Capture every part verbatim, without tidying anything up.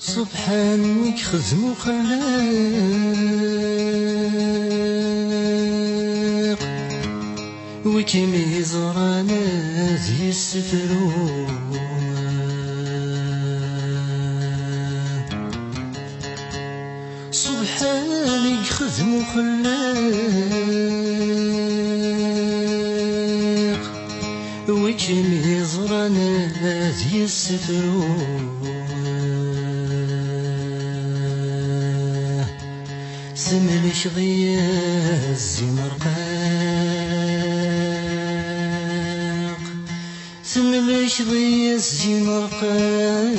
Ṣubḥan i yexdem uxlaq, wi kem-iẓran ad yessefru. Ṣubḥan i yexdem uxlaq, wi kem-iẓran ad yessefru. Temlekḍ-iyi zzin rqaq, temlekḍ-iyi zzin rqaq.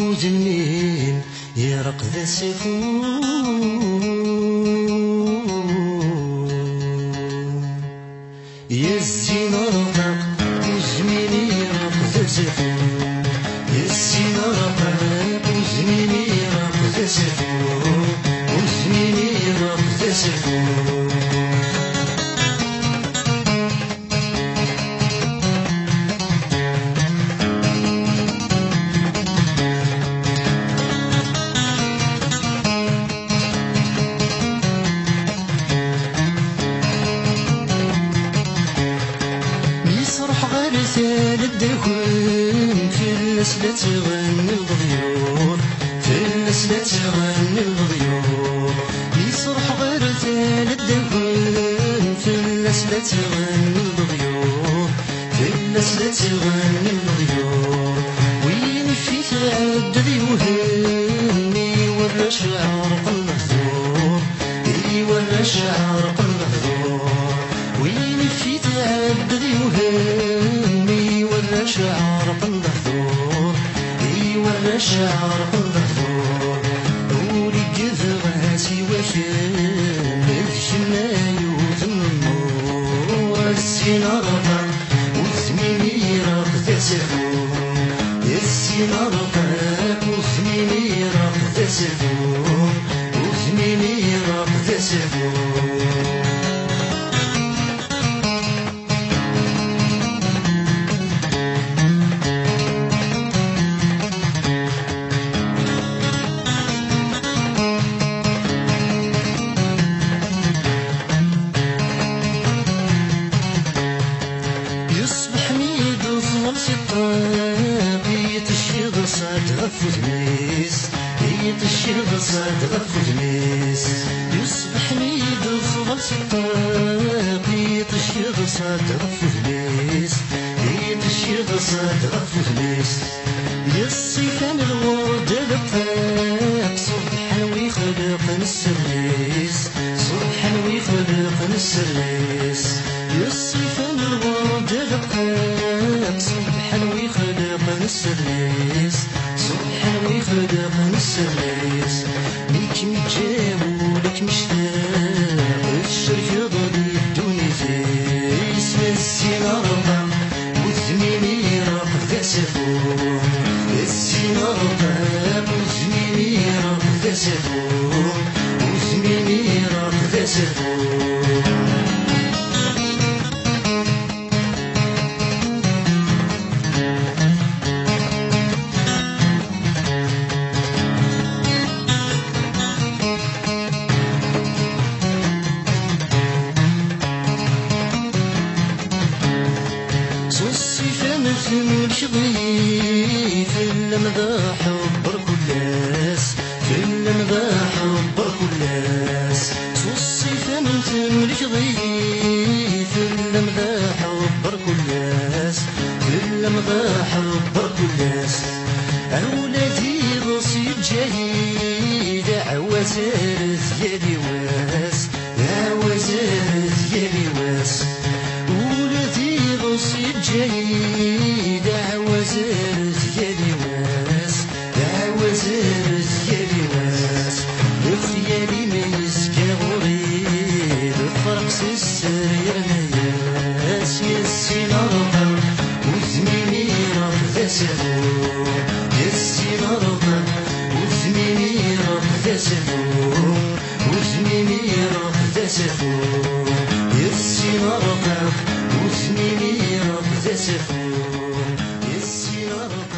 Udem-im ireqq d asafu. Yezzin rqaq, udem-im ireqq d asafu. Yezzin rqaq, udem-im ireqq d asafu. Udem-im ireqq d asafu. Mi sruḥ ɣer tala ddagen, fell-as la ttɣennin leḍyur, fell-as la ttɣennin leḍyur. Mi sruḥ ɣer tala ddagen, fell-as la ttɣennin leḍyur, fell-as la ttɣennin leḍyur. Win ifi tɛedda d iwhem, i warrac ɛerqen lehdur, i warrac ɛerqen lehdur. Win ifi tɛedda d iwhem, i warrac ɛerqen lehdur, i warrac ɛerqen lehdur. Ur iggad ɣas i wakal, d kemm ay uden lmuṛ. A ssin Ṛebbi, udem-im ireqq d asafu. A ssin Ṛebbi, udem-im ireqq d asafu. Udem-im ireqq d asafu. Yeṣbeḥ mi d-teẓẓel si ṭṭaq, iṭij yeḍsa-d ɣef wudem-is, iṭij yeḍsa-d ɣef wudem-is. Yeṣbeḥ mi d-teẓẓel si ṭṭaq, iṭij yeḍsa-d ɣef wudem-is, iṭij yeḍsa-d ɣef wudem-is. Yeṣṣifan lwerd d ṭṭaq, ṣubḥan wi xelqen sser-is, ṣubḥan wi xelqen sser-is. Yeṣṣifan lwerd d ṭṭaq, ṣubḥan wi xelqen sser-is, ṣubḥan wi xelqen sser-is. Mi kem-iǧǧa wul ad kem-ictaq, tcerkeḍ di ddunit-is. A ssin Ṛebbi, udem-im ireqq d asafu. A ssin Ṛebbi, udem-im ireqq d asafu. Udem-im ireqq d asafu. S uṣṣif-im temlekḍ-iyi, tellam d aḥebber kul ass, tellam d aḥebber kul ass. S uṣṣif-im temlekḍ-iyi, tellam d aḥebber kul ass, tellam d aḥebber kul ass. Ula d iḍes yeǧǧa-yi d aɛwazar d yal i wass, d aɛwazar d yal i wass. Ula d iḍes yeǧǧa-yi d aɛwazar d yal i wass, d aɛwazar d yal i wass. Lexyal-im yezga ɣur-i, lferq s sser yerna-yas. Yassin Ṛebbi, udem-im ireqq d asafu. Yassin Ṛebbi, udem-im ireqq d asafu. Udem-im ireqq d asafu. Yassin Ṛebbi, udem-im ireqq d asafu. Yassin Ṛebbi.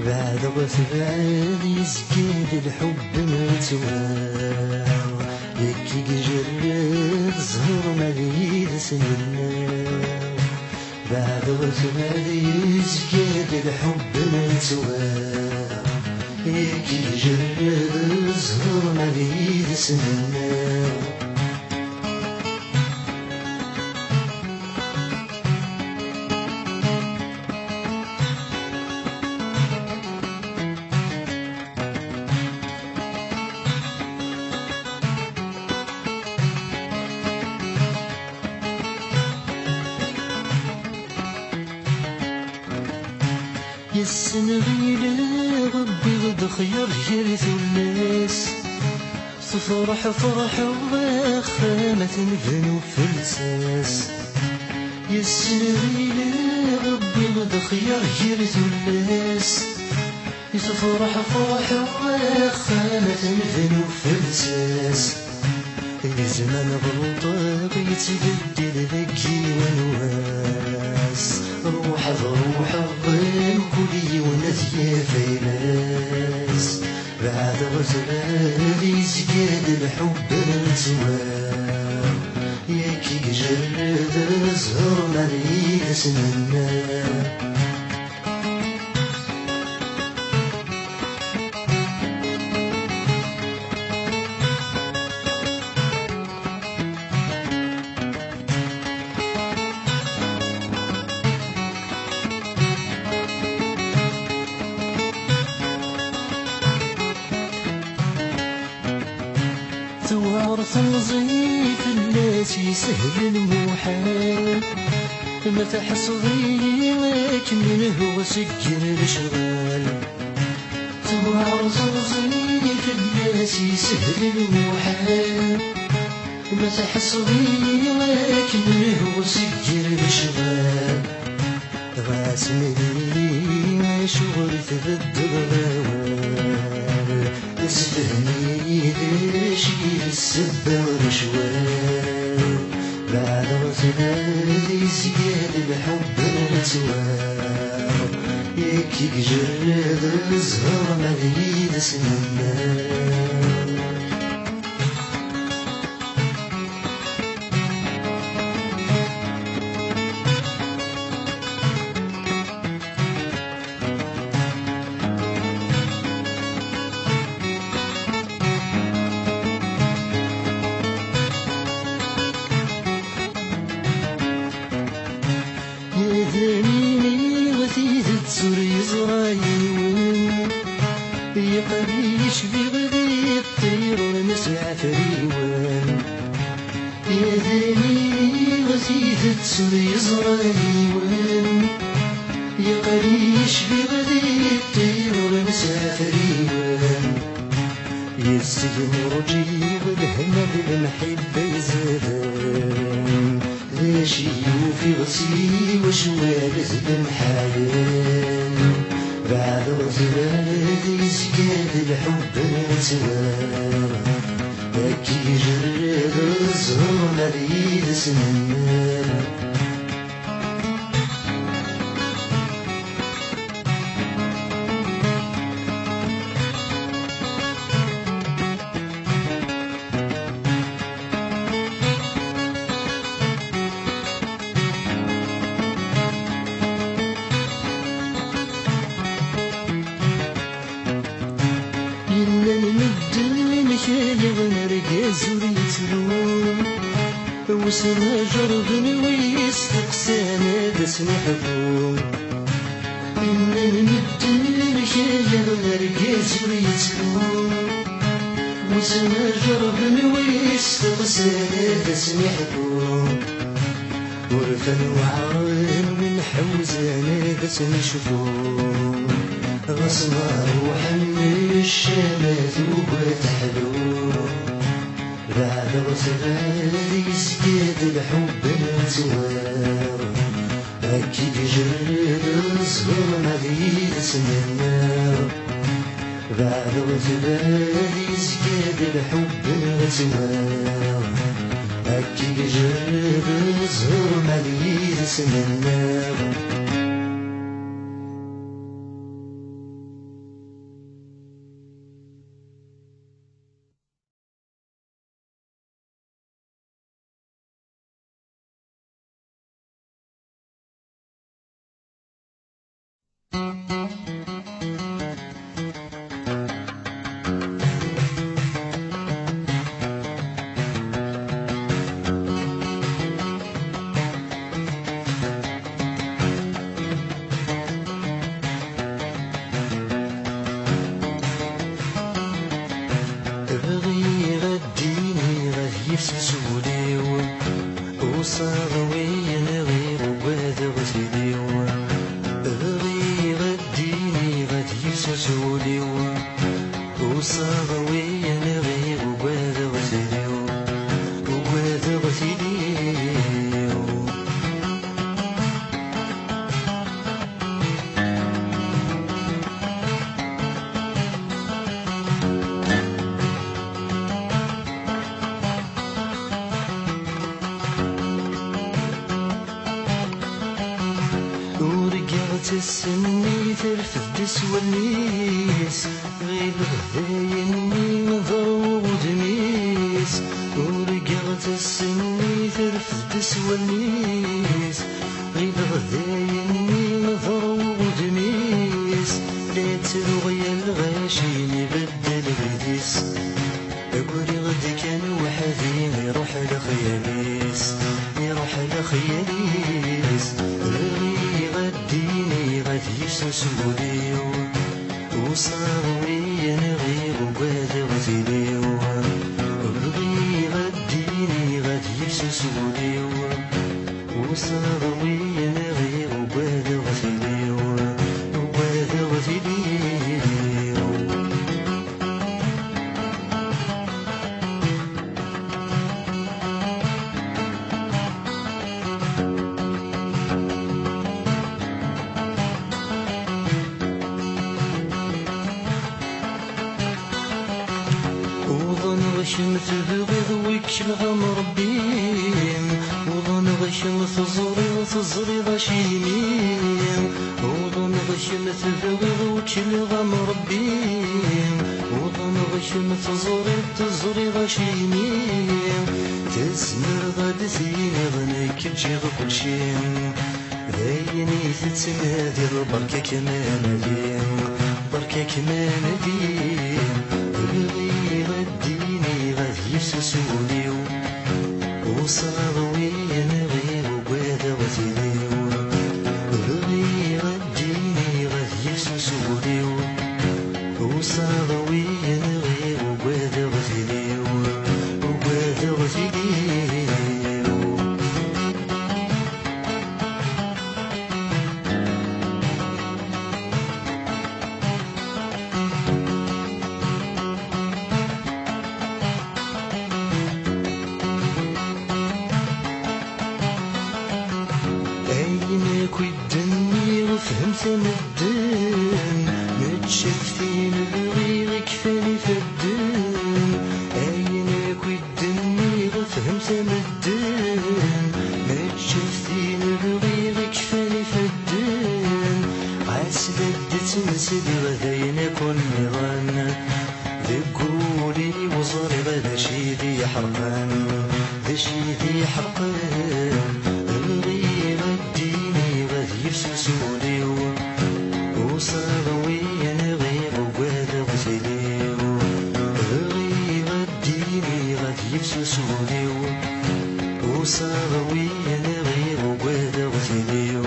Beɛdeɣ tebɛed yezga-d lḥubb n ttwaɣ, nekk i ijerred zzher ma d yid-s nennaɣ. Beɛdeɣ tebɛed yezga-d lḥubb n ttwaɣ, nekk i ijerred zzher ma d yid-s nennaɣ. Yes-sen ɣileɣ wwiɣ-d xyar gar tullas. Tefreḥ ferḥeɣ axxam ad t-nebnu fell-as. Yes-sen ɣileɣ wwiɣ-d xyar gar tullas. Tefreḥ ferḥeɣ axxam ad t-nebnu fell-as. Di zzman ɣelṭeɣ yettbeddil deg yiwen wass. Ruḥeɣ ruḥeɣ mkul yiwen ad yaf ayla-s. Beɛdeɣ tebɛed yezga-d lḥubb n ttwaɣ. Yak i ijerred zzher ma d yid-s nennaɣ. Tewɛer temẓi fell-as yeshel lmuḥal. Ma teḥṣeḍ-iyi akken menhuɣ seg yir lecɣal. Tewɛer temẓi fell-as yeshel lmuḥal. Ma teḥṣeḍ-iyi akken menhuɣ seg yir lecɣal. Ɣas mel-iyi acuɣer i tbeddeḍ awal. Sefhem-iyi d acu i d ssebba n lecɣal. Beɛdeɣ tebɛed yezga-d lḥubb n ttwaɣ. Yak i ijerred zzher ma d yid-s nennaɣ. Yadamini tidet ur yeẓra yiwen. Yeqqar-iyi cbiɣ di ṭṭir ur nesɛi afriwen. Yadamini tidet ur yeẓra yiwen. Yeqqar-iyi cbiɣ di ṭṭir ur nesɛi afriwen. Yes-s yemruǧ-iyi lehna d lemḥibba izaden. D acu i ufiɣ s yiwacwal d lemḥayen. Beɛdeɣ tebɛed yezga-d lḥubb n ttwaɣ. Ad k-ijerred zzher ma d yid-s nennaɣ. Llan medden mkalaɣen argaz ur yettru. Wissen ajerben wi yesteqsan ad as-neḥku. Llan medden mkalaɣen argaz ur yettru. Wissen ajerben wi yesteqsan ad as-neḥku. Urfan weɛren win ḥewzen ad as-necfu. Ɣas ma ruḥen ccamat ugar teḥlu, beɛdeɣ tebɛed yezga-d lḥubb n ttwaɣ. Akka i yejred zzher ma d yid-s nenna. Beɛdeɣ tebɛed yezga-d lḥubb n ttwaɣ. Akka i yejred zzher ma d yid-s nenna. Bɣiɣ ad d-iniɣ ad yifsus wul-iw, usaḍ win ɣiɣ ugadeɣ tili-w. Bɣiɣ ad d-iniɣ ad yifsus wul-iw, usaḍ win ɣiɣ ugadeɣ tili-w, ugadeɣ tili-w. Urgaɣ-tt ass-nni terfed-d s wallen-is. Ɣileɣ d ayen-nni ḍerruɣ udem-is. Urgaɣ-tt ass-nni terfed-d s wallen-is. Ɣileɣ d ayen-nni ḍerruɣ udem-is. La ttruɣ ya lɣaci ibeddel bid-is. Agriɣ-d kan weḥd-i, iruḥ lexyal-is, iruḥ lexyal-is. Bɣiɣ ad d-iniɣ ad yifsus wul-iw, usaḍ win ɣiɣ ugadeɣ tili-w. Bɣiɣ ad d-iniɣ ad yifsus wul-iw, usaḍ win ɣiɣ ugadeɣ tili-w, ugadeɣ tili-w. Uḍneɣ kemm tebɣiḍ wekkleɣ am Rebbi. Uḍneɣ kemm teẓriḍ, teẓriḍ acimi. Uḍneɣ kemm tebɣiḍ wekkleɣ am Rebbi. Uḍneɣ kemm teẓriḍ, teẓriḍ acimi. Tezmreḍ ad d-tiniḍ nekk ǧǧiɣ kulci. D ayen i tettnadiḍ, berka-k ma nadi, berka-k ma nadi. Bɣiɣ ad d-iniɣ ad yifsus wul-iw, usaḍ win ɣiɣ ugadeɣ tili-w. Bɣiɣ ad d-iniɣ ad yifsus wul-iw, usaḍ win ɣiɣ ugadeɣ tili-w, ugadeɣ tili-w. Ayen akk i d-nniɣ fhem-t a medden, mačči ɣef tin bɣiɣ i kfan ifadden. Ayen akk i d-nniɣ fhem-t a medden, mačči ɣef tin bɣiɣ i kfan ifadden. Ɣas la d-ttmesliɣ d ayen akk nniḍen, deg wul-iw ẓriɣ d acu i d-iḥerqen, d acu i d-iḥerqen. Bɣiɣ ad d-iniɣ ad yifsus wul-iw, usaḍ win ɣiɣ ugadeɣ tili-w. Bɣiɣ ad d-iniɣ ad yifsus wul-iw, usaḍ win ɣiɣ ugadeɣ tili-w,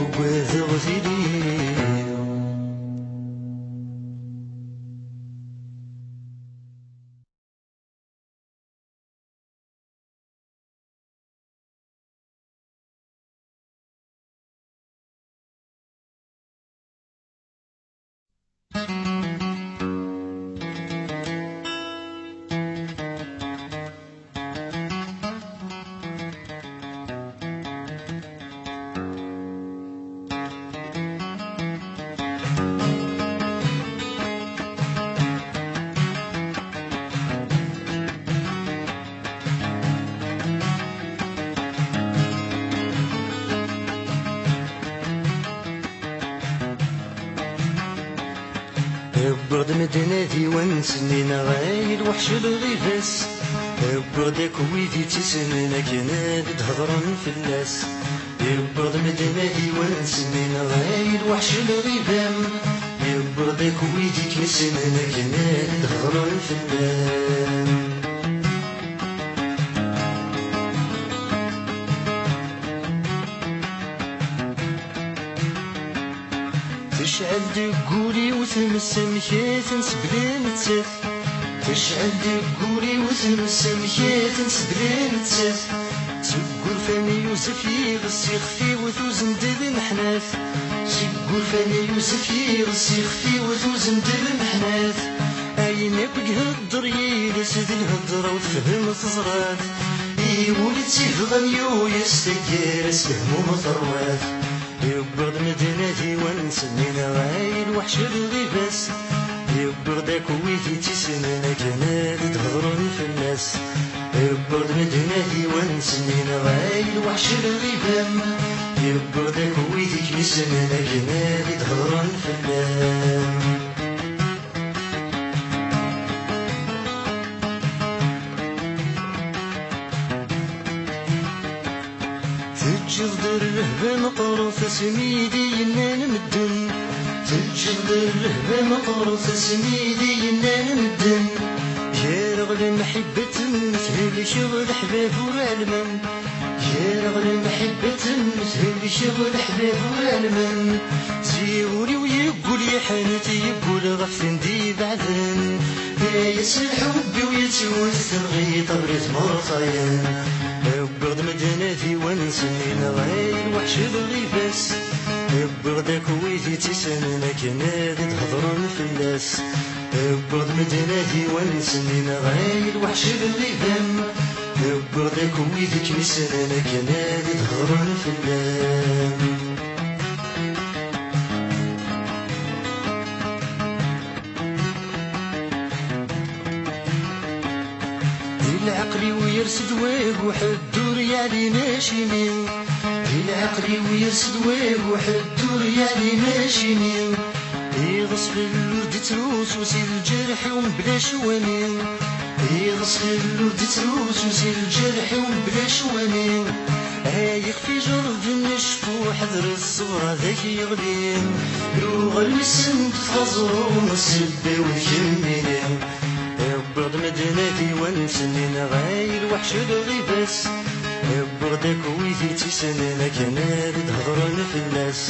ugadeɣ tili-w. Wwiɣ-d medden ad iwansen-nni neɣ ay lweḥc lɣibas. Wwiɣ-d akk wid ittisnen akken ad d-hedren fell-as. Wwiɣ-d medden ad iwansen-nni neɣ ay lweḥc lɣibam. Wwiɣ-d akk wid ikmisen akken ad d-hedren fell-am. Tecɛel deg wul-iw tmes amek ay tens bla nettat. Tecɛel deg wul-iw tmes amek ay tens bla nettat. Seg wurfan yuzef yiɣes ixef-iw tuzen-d lmeḥnat. Seg wurfan yuzef yiɣes ixef-iw tuzen-d lmeḥnat. Ayen akk ihedder yid-s d lhedra ur tefhem teẓra-t. I wul tt-ibɣan yuyes taggara s lehmum terwa-t. Yewweḍ medden ad iwansen-nni neɣ ay lweḥc lɣibas. Yewweḍ akk wid ittisnen akken ad d-hedren fell-as. Yewweḍ medden ad iwansen-nni neɣ ay lweḥc lɣibam. Yewweḍ akk wid ikmisen akken ad d-hedren fell-am. Teǧǧiḍ-d rrehba meqqret asmi i d-yennan medden. Teǧǧiḍ-d rrehba meqqret asmi i d-yennan medden. Gar-aɣ lemḥibba-ten, thelkeḍ leḥbab ur ɛelmen. Gar-aɣ lemḥibba-ten, thelkeḍ leḥbab ur ɛelmen. Ziɣ ul-iw yeggul yeḥnet, yeggul ɣef ten-d-ibeɛden. Ay ass lḥubb-iw yettwet, tenɣi ṭabla tmertayen. Wwiɣ-d medden ad iwansen-nni neɣ ay lweḥc lɣibas. Wwiɣ-d akk wid ittisnen akken ad d-hedren fell-as. Wwiɣ-d medden ad iwansen-nni neɣ ay lweḥc lɣibam. Wwiɣ-d akk wid ikmisen akken ad d-hedren fell-am. Di lɛeql-iw yers-d wag uḥeddur yeɛlin acimi. Di lɛeql-iw yers-d wag uḥeddur yeɛlin acimi. Iɣes fell ur d-ittrusu si lǧerḥ-iw mebla cwami. Iɣes fell ur d-ittrusu si lǧerḥ-iw mebla cwami. Ay ixef ijerrben acku ḥder ṣṣber ad ak-yeɣli. Yuɣal wissen deg tɣaẓru, ssebba-w d kemmini. Wwiɣ-d medden ad iwansen-nni neɣ ay lweḥc lɣibas. Wwiɣ-d akk wid ittisnen akken ad d-hedren fell-as.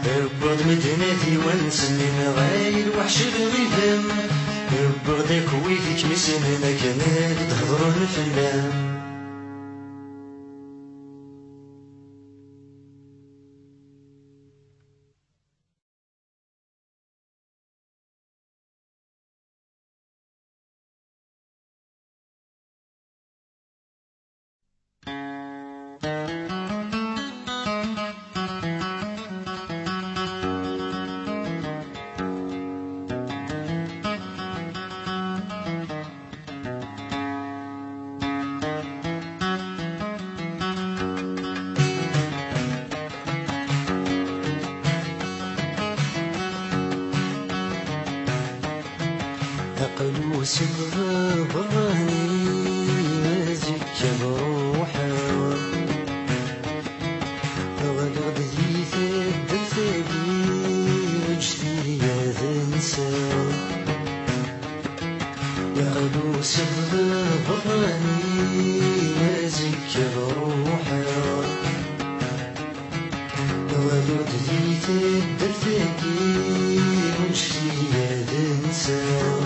Wwiɣ-d medden ad iwansen-nni neɣ ay lweḥc lɣibam. Wwiɣ-d akk wid ikmisen akken ad d-hedren fell-am. Aql-u seg berrani, mazikk ad ruḥeɣ. Ɣliɣ-d di taddart-agi, ǧǧet-iyi ad nseɣ. Aql-u seg berrani, mazikk ad ruḥeɣ. Ɣliɣ-d di taddart-agi, ǧǧet-iyi ad nseɣ.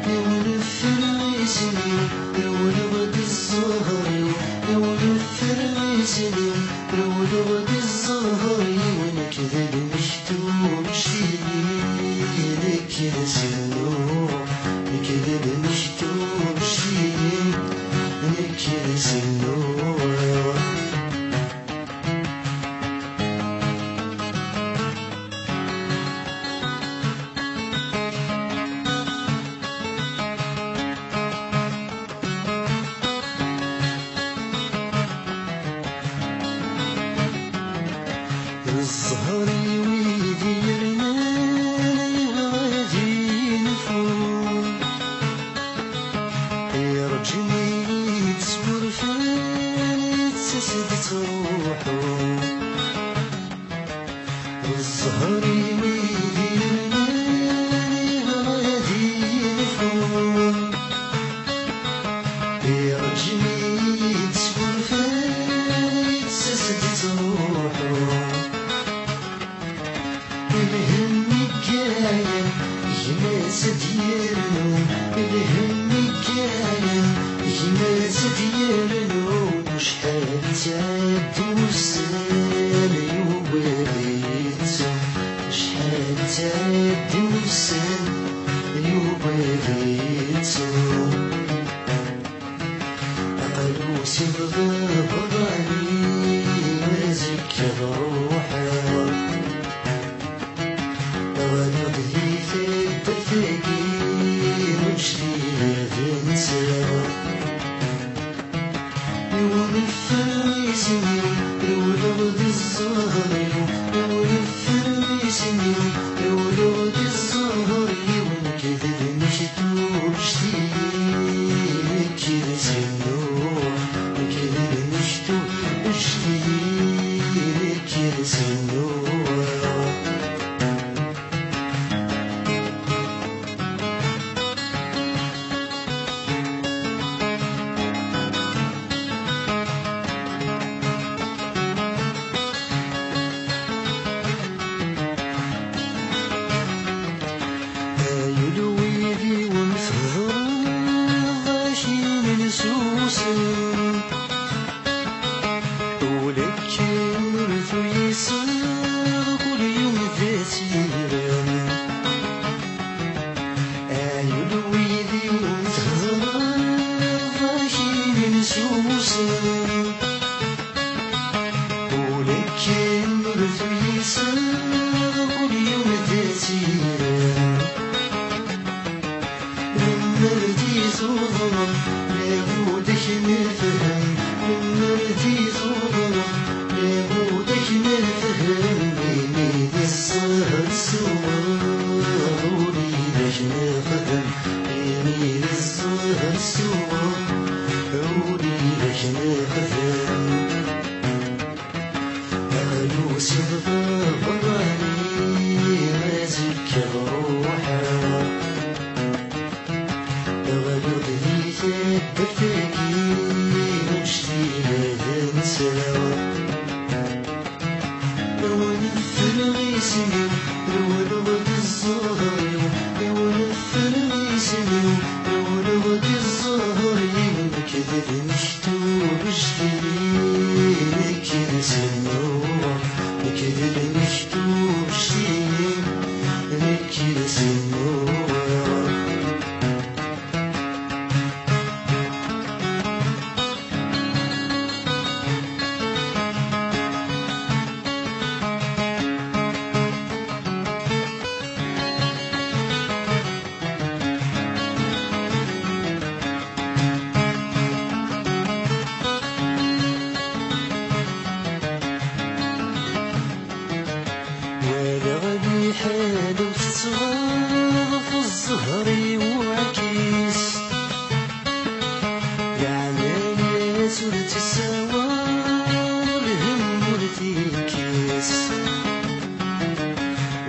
Iwlef rrɣis-nni, rewleɣ-d zzher-iw. Iwlef rrɣis-nni, rewleɣ-d zzher-iw. Nekk d lmektub cili, nekk d sennuɣ. Nekk d lmektub cili, nekk d sennuɣ. D zzher-iw i d-yernan Zzher-iw i d-yernan ad yenfu, iṛǧem-iyi-d s wurfan, yettas-d, yettruḥu. Lhemm i yeɛyan, gma-s ad yernu. Lhemm i yeɛyan, gma-s ad yernu. Acḥal ttɛeddi ussan, yuba ad yettu. Acḥal ttɛeddi ussan, yuba ad yettu. Aql-i usiɣ d aberrani, azekka ad ruḥeɣ. Ɣliɣ-d di taddart-agi, ur ǧdiɣ d netta. Iwenfen isem-iw, rewleɣ di zzher-iw. Iwenfen isem-iw, rewleɣ di zzher-iw. Nekk d lmektub, ǧdi-yi, nekk d Sinnuɣ. Nekk d lmektub, ǧdi-yi, nekk d Sinnuɣ. Ay ul wid iwumi thedreḍ, akinin susem. Ulakken ur tuyiseḍ, kul yum d asirem. Ay ul wid iwumi thedreḍ, akinin susem. Ulakken ur tuyiseḍ, kul yum d asirem. Lemmer d-tuḍneḍ, lɛibud ad k-nefhem. Lemmer d-tuḍneḍ, lɛibud ad k-nefhem. Ini-d zzher suɣeɣ, ur d ak-nexdem. Ini-d zzher suɣeɣ, ur d ak-nexdem. Aql-i usiɣ d aberrani, azekka ad ruḥeɣ. Ɣliɣ-d di taddart-agi, ur ǧdiɣ d netta. Awen fell isem-iw, rewleɣ-d zzher-iw. Awen fell isem-iw, rewleɣ-d zzher-iw. Nekk d lmektub, jdidi, nekk d Sinnuɣ. Nekk d lmektub, jdidi, nekk d Sinnuɣ. Walaɣ liḥala-w tettɣaḍ ɣef zzher-iw uɛkis. Leɛnaya-s ur tt-issawaḍ, lhemm ur t-ikkis.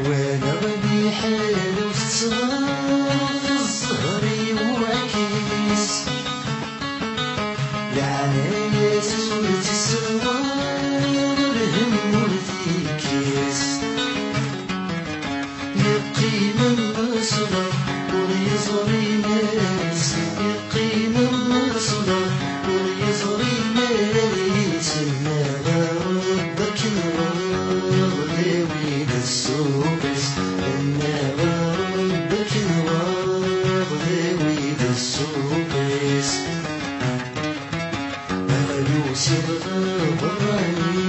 Walaɣ liḥala-w tettɣaḍ ɣef zzher-iw uɛkis. Leɛnaya-s ur tt-issawaḍ, lhemm ur t-ikkis. Yeqqim am ṣṣber, ur yeẓri iman-is. Yeqqim am ṣṣber, ur yeẓri iman-is. Nniɣ-as Rebbi akken bɣiɣ, d awi-d ssuq-is. Nniɣ-as Rebbi akken bɣiɣ, d awi-d ssuq-is. Aql-i usiɣ d aberrani,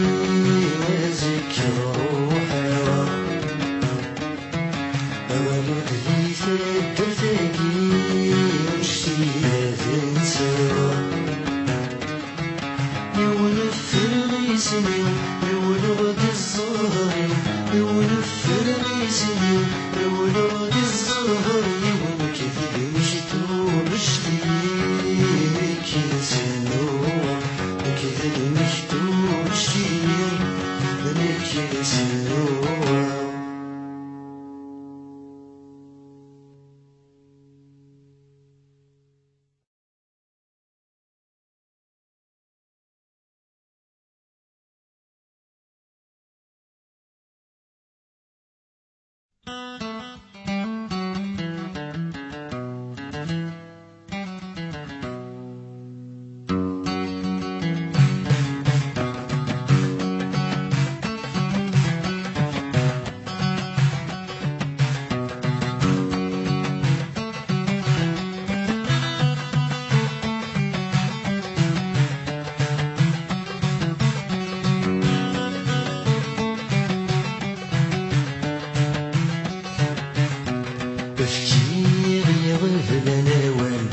Fkiɣ i iɣeblan awal,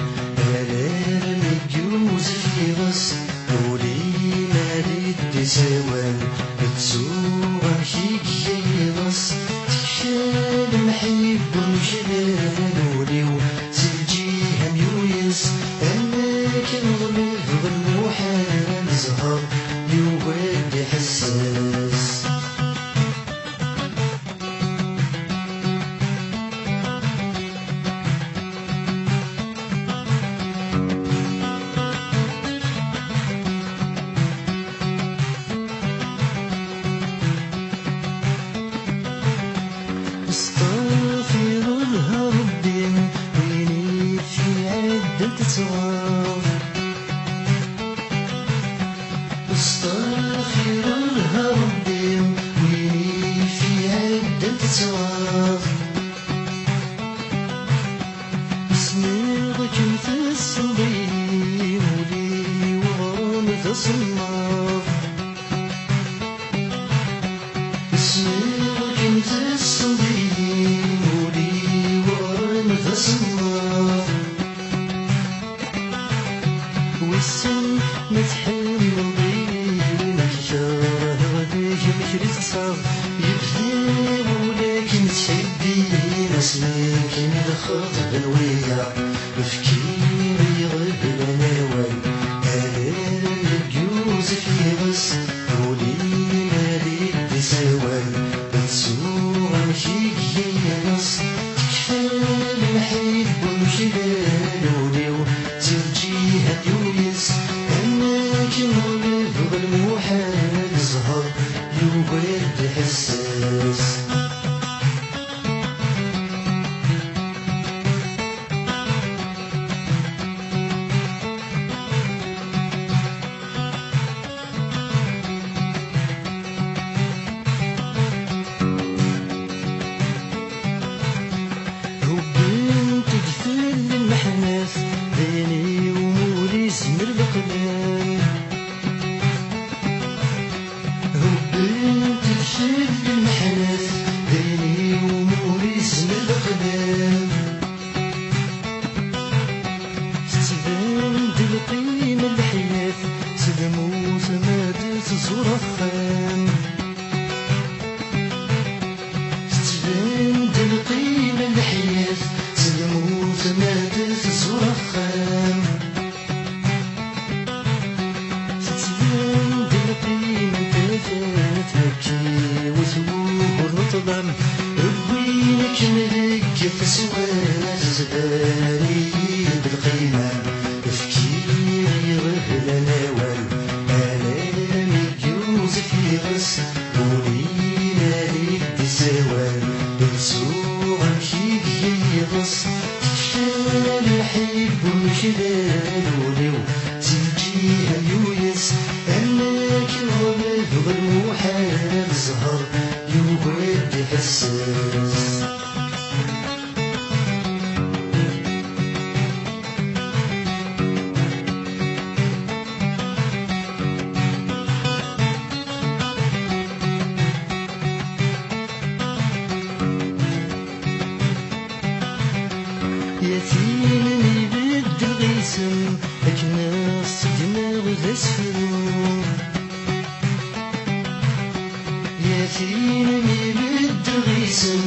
alarmi yuzef yiɣes, ul-im ad d-isawal, ttuɣ amek i iga yiɣes, tekfa lemḥibba n ujdal, ul-iw si lǧiha-m yuyes, am akken ɣelbeɣ lmuḥal, zzher yugi ad d-iḥesses. استغفر الله ربي، وين في عدة صغار. استغفر الله ربي، وين في عدة صغار. سمعت كنت الصبي، ولي ورم ذا صمار. Ssneɣ-kem teṣṣiḍ-iyi, ul-iw ɣer-m d asemmaḍ. Wissen ma tḥemmleḍ-iyi, win i k-kerheɣ deg-m kri teṭṭseḍ. Yebdi wul-ik nettḥibbi, asmi kem-id-xeṭben wiyaḍ. Efk-iyi iɣeblan awal, alarmi yuzef yiɣes, ul-im ad d-isawal, ttuɣ amek i iga yiɣes, tekfa lemḥibba n ujdal, ul-iw si lǧiha yuyes, am akken ɣelbeɣ lmuḥal, zzher yugi ad d-iḥesses. Hubbent-d fell-i lmeḥnat, d ayen iwumi ur izmir leqlam. Hubbent-d fell-i lmeḥnat, d ayen iwumi ur izmir leqlam. Tettban-d lqima n leḥyat, s lmut ma d-tẓur axxam. Tettban-d lqima n leḥyat, s lmut ma d-tẓur axxam. Tettban-d lqima n tafat, akka yiwet wugur n ṭṭlam, wwin-kem deg teswiɛt, tezbar-iyi-d lqima. Efk-iyi iɣeblan awal, alarmi yuzef yiɣes, ul-im ad d-isawal, ttuɣ amek i iga yiɣes, tekfa lḥibba n ujdal, ul-iw si lǧiha yuyes, am akken ɣelbeɣ lmuḥal, zzher yugi ad d-iḥesses. Yatin ibeddel isem, akken as-segmeɣ d asefru. Yatin ibeddel isem,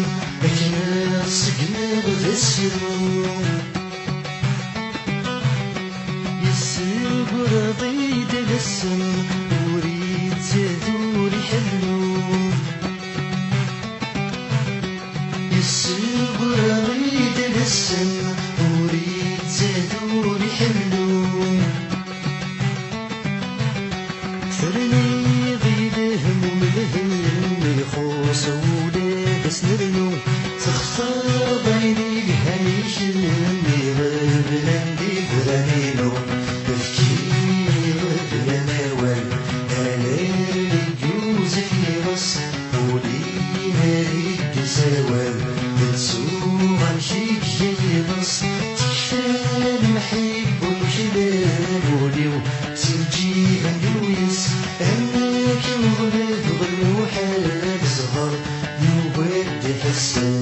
akken as-segmeɣ d asefru. Yessegreḍ-iyi-d ad asem, ur ittad ur iḥellu. Iḍes, ul-im ar i d-isawal, tettuɣ amek i k-iḍes, tekfa lemḥibba ur neklan ul-iw, s lǧiban d uyes, amek imeḍleb ɣer lmuḥal, zzher yugi ad d-iḥessel.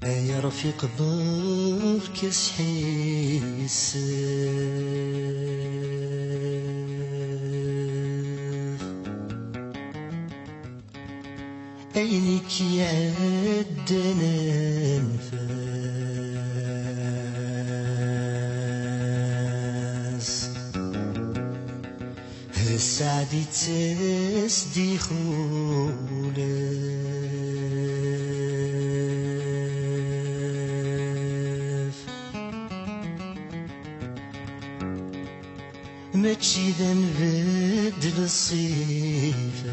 Ay arfiq, berka sḥissef. Ayen i k-iɛeddan anef-as. D sseɛd ittas-d ixulef. Mačči d anbeddel ṣṣifat.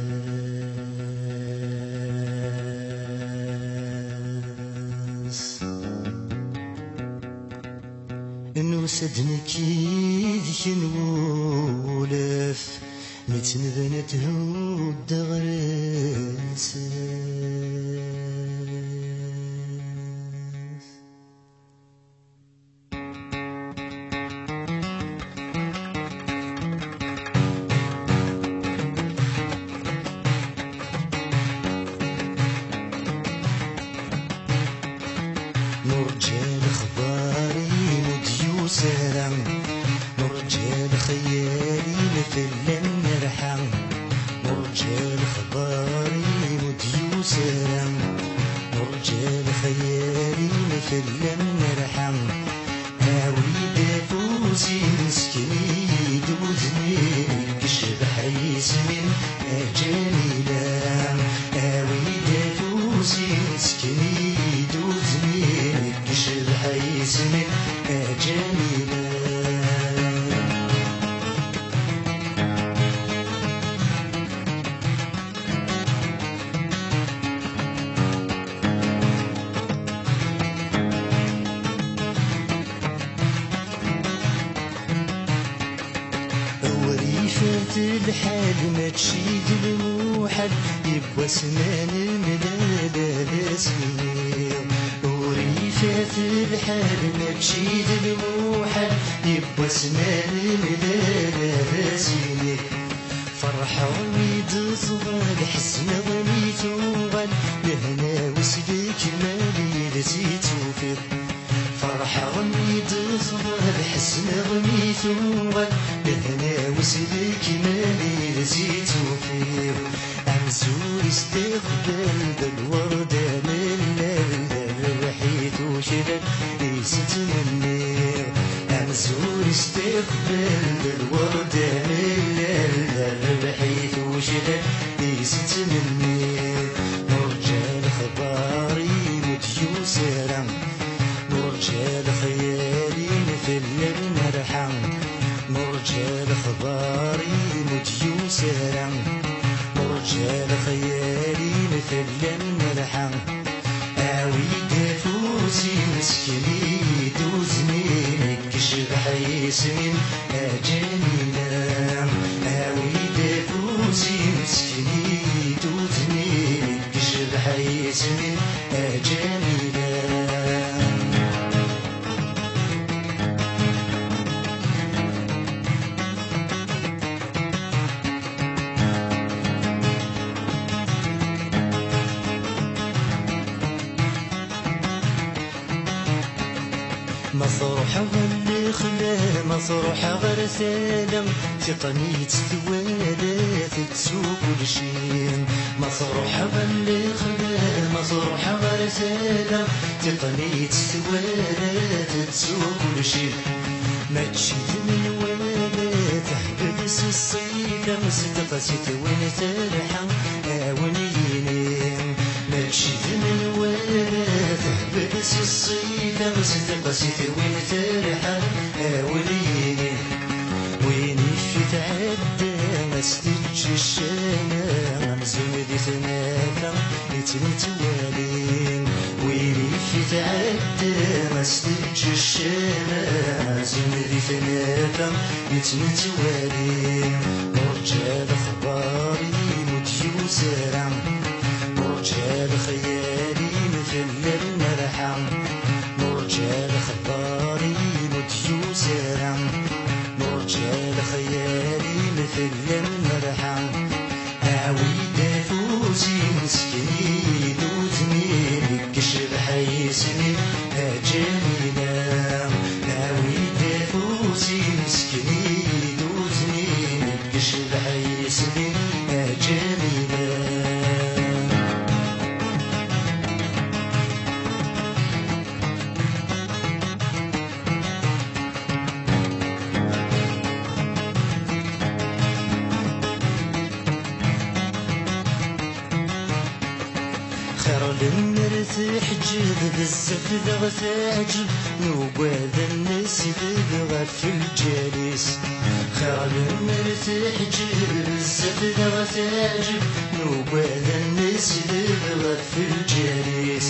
Nusa-d nekk yid-k nwulef, mi tt-nebna thudd aɣref-is. Nurǧa lexbar-im ur d-yusi ara, nurǧa lexyal-im fell-am nerḥa, nurǧa lexbar-im ur d-yusi ara, nurǧa lexyal-im fell-am nerḥa. Awi-d afus-im, sken-iyi-d udem-im, deg ccbaḥa yisem-im a Ǧamila. Awi-d afus-im, sken-iyi-d udem-im, deg ccbaḥa yisem-im a Ǧamila. Ur ifat lḥal, mačči d lmuḥal, yiwwas ma nemlal ad as-iniɣ. Ur ifat lḥal, mačči d lmuḥal, yiwwas ma nemlal ad as-iniɣ. Ferḥeɣ mi d-tuɣal, ḥezneɣ mi tuɣal, lehna-w s lekmal yid-s i tt-ufiɣ. Ferḥeɣ mi d-tuɣal, ḥezneɣ mi tuɣal, lehna-w s lekmal yid-s i tt-ufiɣ. Amzur istiqbal d lwerd amellal, d rrbeḥ i tuklal i s-ttmenniɣ. Amzur istiqbal d lwerd amellal, d rrbeḥ i tuklal i s-ttmenniɣ. Nurǧa lexbar-im ur d-yusi ara, nurǧa lexyal-im fell-am nerḥa, nurǧa lexbar-im ur d-yusi ara, nurǧa lexyal-im fell-am nerḥa. Awi-d afus-im, sken-iyi-d udem-im, deg ccbaḥa yisem-im a Ǧamila. Awi-d afus-im, sken-iyi-d udem-im, deg ccbaḥa yisem-im a Ǧamila. Ma truḥeḍ ɣer lexla, ma truḥeḍ ɣer tala, tiṭ-nni yettwala tettsu kulci. Ma truḥeḍ ɣer lexla, ma truḥeḍ ɣer tala, tiṭ-nni yettwala tettsu kulci. Mačči d menwala, Si ṣṣifa s tqasit win terḥa, a wen-yini, mačči d menwala, tehbel si ṣṣifa s tqasit win terḥa, a wen-yini, win ifi tɛedda, a s-teǧǧ ccama, amzun di tnafa, yettnettwali. Win ifi tɛedda, a s-teǧǧ ccama, amzun di tnafa, yettnettwali. Nurǧa lexbar-im ur d-yusi ara, nurǧa lexyal-im fell-am nerḥa, nurǧa lexbar-im ur d-yusi ara, nurǧa lexyal-im fell-am nerḥa. Awi-d afus-im, sken-iyi-d udem-im, deg ccbaḥa yisem-im, a Ǧamila. Awi-d afus-im, sken-iyi-d udem-im, deg ccbaḥa yisem-im, a Ǧamila. Xir lemmer teḥǧeb bezzaf daɣ teɛǧeb, nugad ad nesleb ɣef lǧal-is. Xir lemmer teḥǧeb bezzaf daɣ teɛǧeb, nugad ad nesleb ɣef lǧal-is.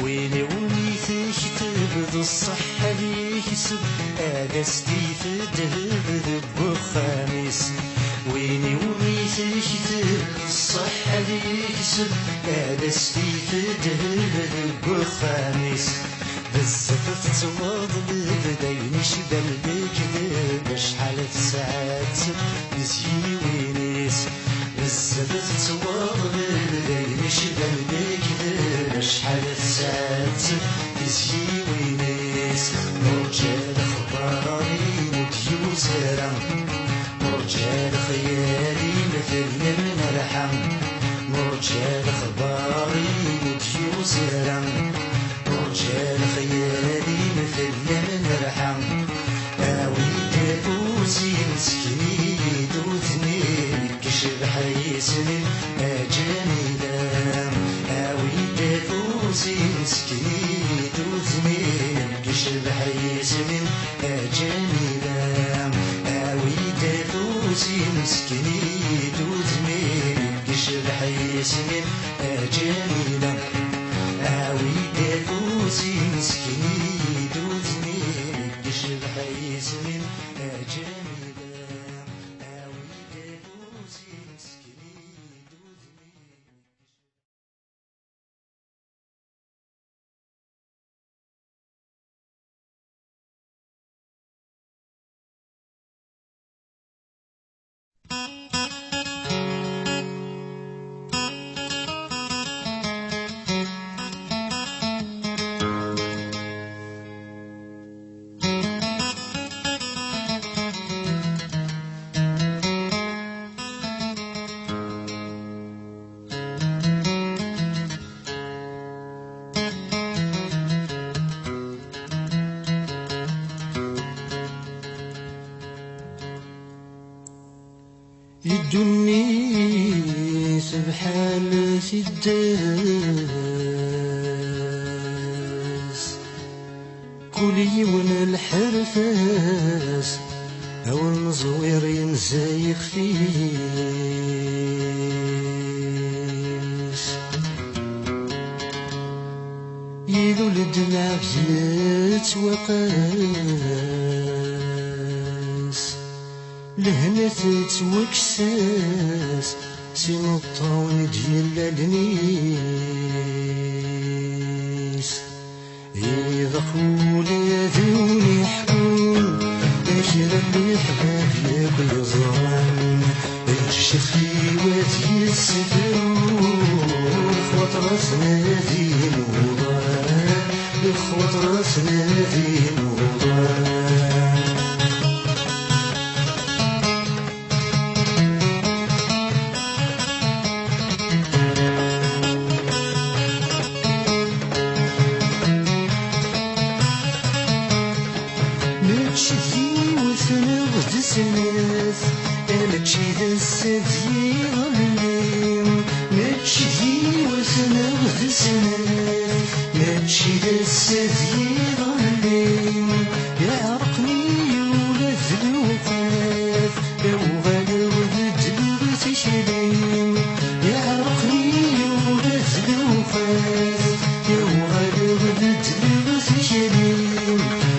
Win iwumi tekteb d ṣṣeḥ ad yekseb, ad as-t-ifdeheb deg uxxam-is. Win iwumi tekteb d ṣṣeḥ ad yekseb, ad as-t-ifdeheb deg uxxam-is. Bezzaf tettwaḍleb d ayen icban lekdeb, acḥal tesɛetteb tizyiwin-is. Bezzaf tettwaḍleb d ayen icban lekdeb, acḥal tesɛetteb tizyiwin-is. Nurǧa lexbar-im ur d-yusi ara, nurǧa lexyal-im fell-am nerḥa, nurǧa lexbar-im ur d-yusi ara, nurǧa lexyal-im fell-am nerḥa. Awi-d afus-im, sken-iyi-d udem-im, deg ccbaḥa yisem-im, a Ǧamila. Awi-d afus-im, sken-iyi-d udem-im, deg ccbaḥa yisem-im, a Ǧamila. Awi-d afus-im, sken-iyi-d udem-im, deg ccbaḥa yisem-im, a Ǧamila. Awi-d afus-im, sken-iyi-d udem-im, deg ccbaḥa yisem-im, a Ǧamila. Awi-d afus-im, sken-iyi-d udem-im. I ddunit bḥal tiddas, kul yiwen lḥerf-as, awen ẓwir yenza yixef-is. Ilul-d lɛebd yettwaqas, lehna tettwakkes-as s imeṭṭawen i d-yella lnis. Iḍaq ula d win iḥkun, kra n leḥbab yakk yeẓran, eǧǧ ccix-iw ad yessefru, lexwaṭer-as nadin uḍan, lexwaṭer-as nadin uḍan. Mačči d yiwet neɣ d snat, Ass-a d yiḍelli, mačči d yiwet neɣ d snat, mačči d ass-a d yiḍelli, iɛerqen-iyi ula d lewqat, uɣaleɣ beddleɣ tikli, iɛerqen-iyi ula d lewqat, uɣaleɣ beddleɣ tikli,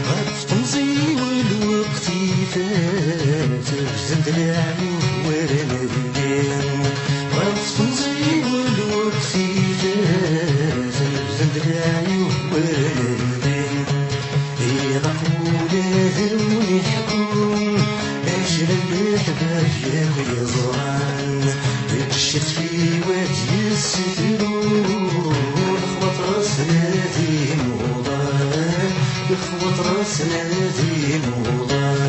ɣef temẓi-w lweqt ifat, bdan-d leɛyub war lbir. Ɣef temẓi-w lweqt ifat, bdan-d leɛyub war lbir. Ilaq ula d win iḥekkun, ajra n leḥbab yakk yeẓran, deg ccetwa ad yessefru, lexwaṭer-as nadi muḍan, lexwaṭer-as nadi muḍan.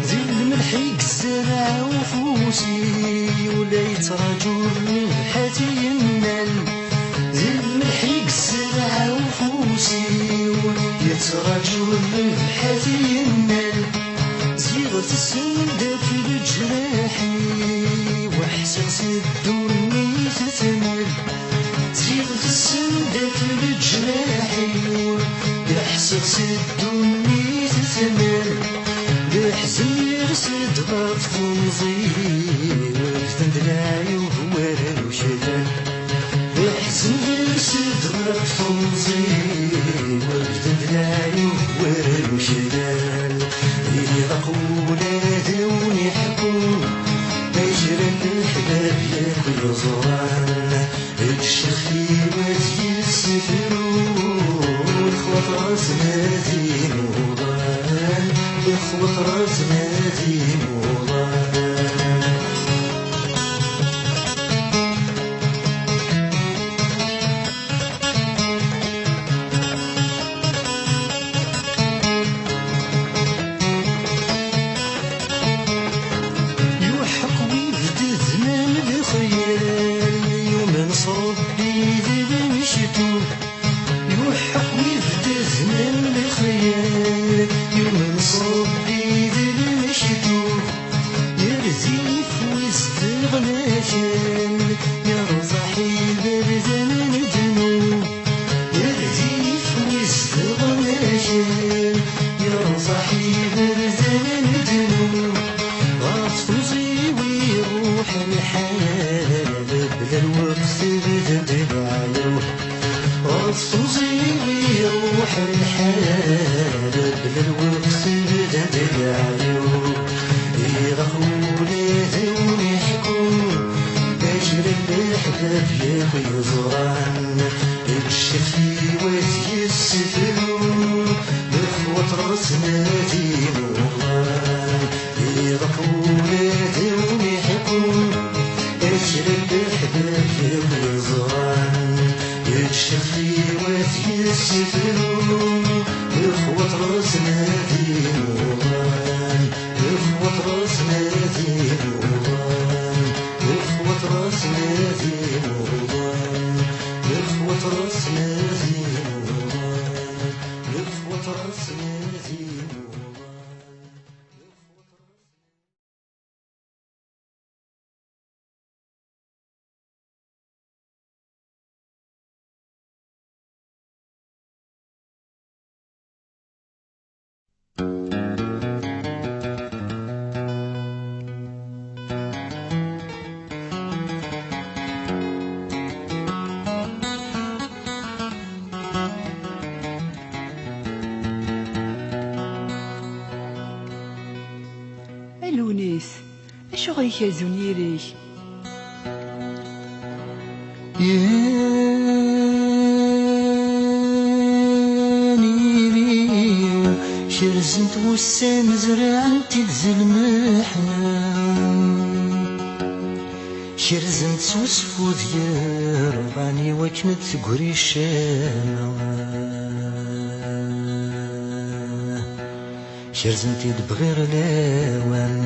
Di lmelḥ i yezreɛ ufus-iw, la yettraǧu rrbeḥ ad t-yennal. Di lmelḥ i yezreɛ ufus-iw, yettraǧu rrbeḥ ad t-yennal. Ziɣ tessen-d ɣef leǧraḥ-iw, ḥṣiɣ s ddunit tmal. Ziɣ tessen-d ɣef leǧraḥ-iw, ḥṣiɣ s ddunit tmal. Leḥzen yers-d ɣef temẓi-w, bdan-d leɛyub war uctal. Leḥzen yers-d ɣef temẓi-w, bdan-d leɛyub war uctal. Ilaq ula d win iḥekkun, ajra n leḥbab yakk yeẓran, ccix-iw ad yessefru, lexwaṭer-as nadi muḍan, lexwaṭer-as nadi muḍan. Yuḥeq wibdeden am lexyal, yumen s Ṛebbi d lmektub. Yuḥeq wibdeden am lexyal, yumen s Ṛebbi d lmektub. Yerdi ifwis d leɣlakan, yerẓa iberdan n ddnub. Yerdi ifwis d leɣlakan, yerẓa iberdan n ddnub. Ɣef temẓi-w iruḥ lḥal, bla lweqt bdan-d leɛyub. Ɣef temẓi-w iruḥ lḥal, bla lweqt bdan-d leɛyub. Ilaq ula d win iḥekkun, ajra n leḥbab yakk yeẓran, ccix-iw ad yessefru, lexwaṭer-as nadi muḍan. Ilaq ula d win iḥekkun, ajra n leḥbab yakk yeẓran, ccix-iw ad yessefru, lexwaṭer-as nadi muḍan. Lexwaṭer-as nadi muḍan, lexwaṭer-as nadi muḍan, lexwaṭer-as nadi muḍan, lexwaṭer-as nadi muḍan. A Lewnis, acuɣer i kerrez unyir-ik? Yan iri-w, kerzen-t wussan, zerɛen-t-id d lmeḥna. Kerzen-t s usfud yerɣan i wakken ad tegri ccama. Kerzen-t-id bɣiɣ lawan,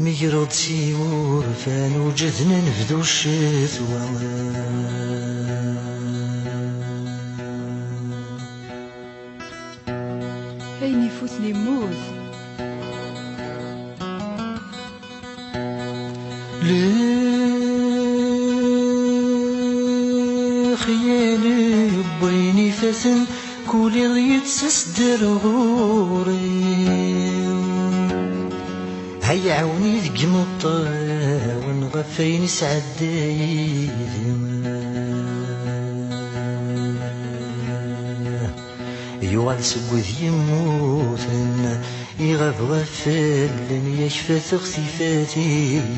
Mi greɣ-d s iwurfan, uǧeden ad nebdu ccetwa. Ayen ifuten immut. Lexyal n wayen ifaten, kul iḍ yettas-d ar ɣur-i. Ay iɛawen-iyi deg imeṭṭawen ɣef wayen isɛedda yid-i. Yuɣal seg wid yemmuten, iɣab ɣef allen, yakfa-teɣ tifatin.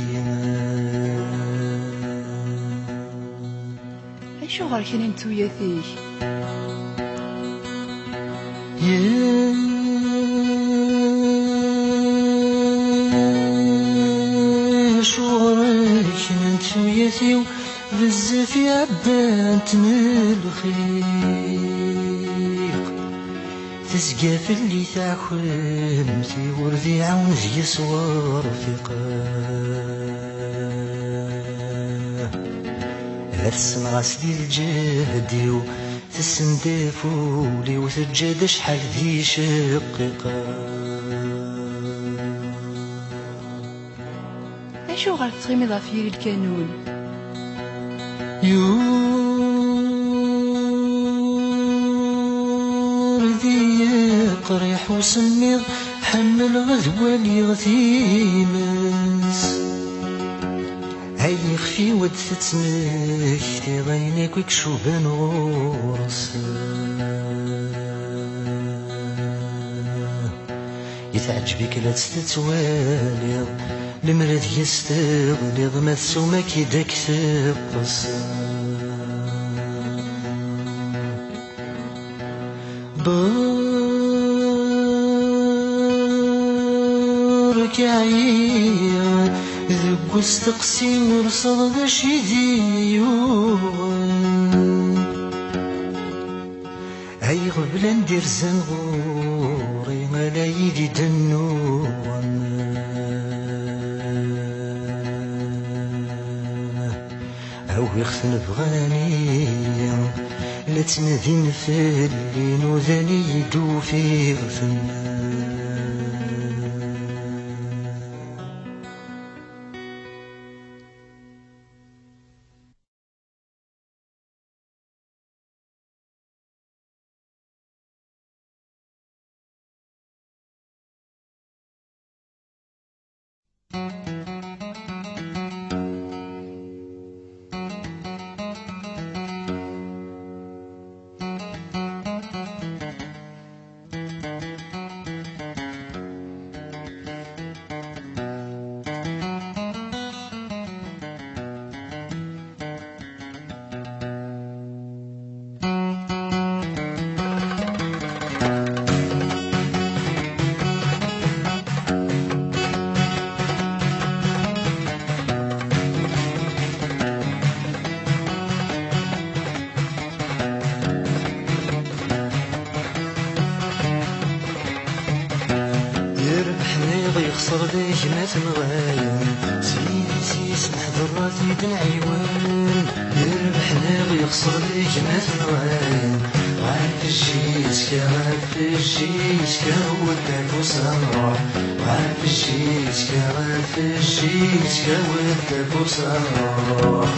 Acuɣer kra n tuyat-ik? Acuɣer kra n tuyat-iw bezzaf i ɛebbant n lxiq? Tezga fell-i taḥkmt-iw, ur d-iɛawen deg-s werfiq. Ad ssenɣ-as di lǧehd-iw, tessendaf ul-iw, teǧǧa-d acḥal d icqiq. Acuɣer tettɣimiḍ ɣef yiri lkanun? Yurdi-yi qriḥ usemmiḍ, ḥemmleɣ ad waliɣ times. Ay ixef-iw ad tettmektiḍ ayen akk i icuban ɣur-s. Yetɛeǧǧeb-ik la tt-tettwaliḍ, lemmer ad yis teɣliḍ, ma tsum-ak-id ad k-teqqes. Berka ɛyiɣ deg usteqsi, ur sseḍ d acu i d-yuɣen. Ay ɣeblan d-irzan ɣur-i, ala yid-i d-nnuɣen. Awiɣ-ten bɣan-iyi, la ttnadin fell-i, nudan-iyi-d ufiɣ-ten. Yerbeḥ neɣ yexṣer d gma-tneɣ ayen, s yidis-is neḥḍer ad t-id-nɛiwen. Yerbeḥ neɣ yexṣer d gma-tneɣ ayen, ɣef jjiska, ɣef jjiska, wadda-k usamruḥ. Ɣef jjiska, ɣef jjiska, wadda-k usamruḥ.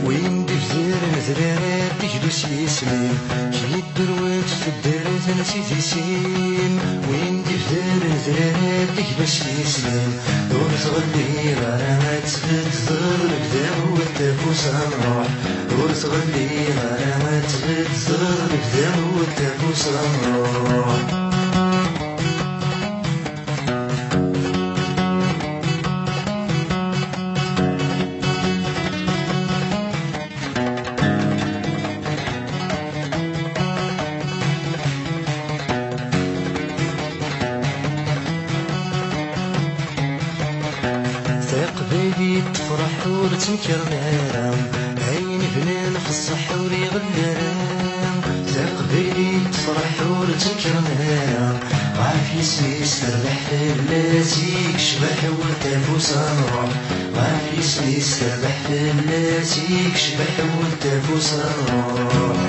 Win d-ibdaren d rara, d-iglu s yisem-im, k-yedderwent tedderret n sidi-s-im. Win d-ibdaren d rara, d-iglu s yisem-im, ur tɣelliḍ ara ad tbeddeḍ lebda wadda-k usamruḥ. Ur tɣelliḍ ara ad tbeddeḍ lebda wadda-k usamruḥ. Ur ttenkren ara, ayen bnan ɣef ṣṣeḥ ur iɣelli ara. Taqbaylit tefreḥ ur ttenkren ara, ɣef yisem-is terbeḥ fell-as i yecbeḥ wul tafusa n ṛṛuḥ. Ɣef yisem-is terbeḥ fell-as i yecbeḥ wul tafusa n ṛṛuḥ.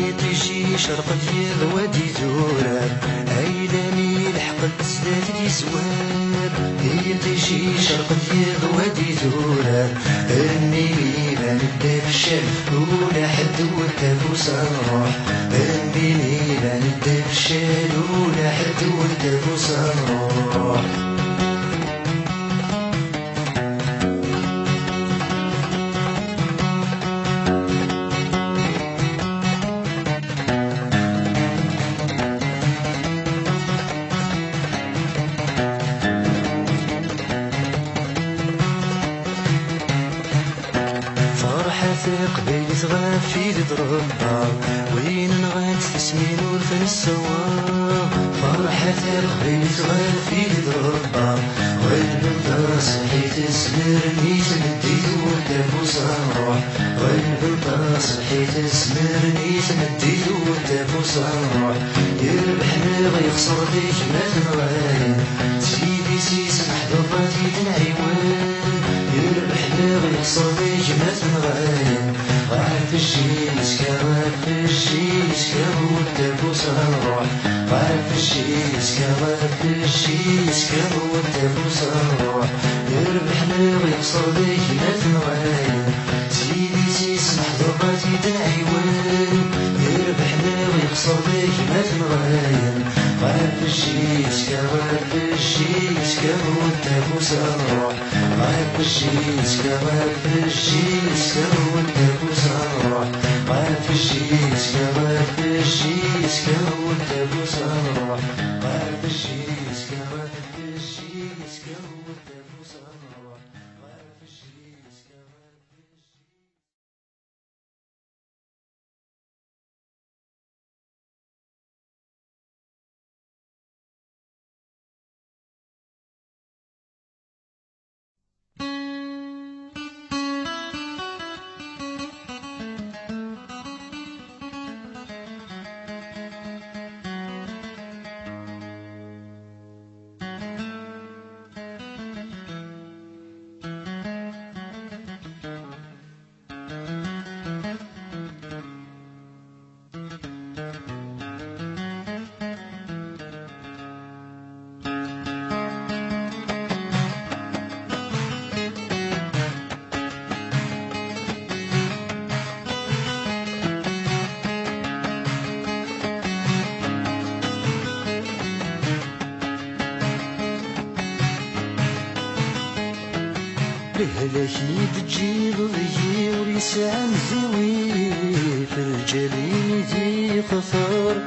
Iṭij icerq-d yiḍ wad idurar, ayla-nni lḥeqq-d zdat d-yezwar. Iṭij icerq-d yiḍ wad idurar, mmi iban-d afeccal, ula ḥedd ur tafusa n ṛṛuḥ. Mmi iban-d afeccal, ula ḥedd ur tafusa n ṛṛuḥ. Ferḥat Teqbaylit ɣef i d-tṛebba, win nɣant tismin ur t-nessawaḍ. Ferḥat Teqbaylit ɣef i d-tṛebba, ɣelben taṣebḥit smeren i tmeddit wul tafusa n ṛṛuḥ. Ɣelben taṣebḥit smeren i tmeddit wul tafusa n ṛṛuḥ. Yerbeḥ neɣ yexṣer d gma-tneɣ ayen, s yidis-is meḥdufa t-id-nɛiwen. Yerbeḥ neɣ yexṣer d gma-tneɣ ayen, ɣef jji yeska, ɣef jji yeska wul tafusa n ṛṛuḥ. Ɣef jji yeska, ɣef jji yeska wul tafusa n ṛṛuḥ. Yerbeḥ neɣ yexṣer d gma-tneɣ ayen, s yidis-is meḥdufa t-id-nɛiwen. Yerbeḥ neɣ yexṣer d gma-tneɣ ayen, ɣef jji yeska, ɣef jji yeska wul tafusa n ṛṛuḥ. Ɣef jji yeska, ɣef jji yeska wul tafusa n ṛṛuḥ. Ɣef jji yeska, ɣef jji yeska wul tafusa n ṛṛuḥ. Ɣef jji yeska, ɣef jji yeska wul tafusa n ṛṛuḥ. Ɣef jji yeska, ɣef jji. Lehlak i d-teǧǧiḍ deg-i ur yesɛi amdawi, f lǧal-im i d-yextar.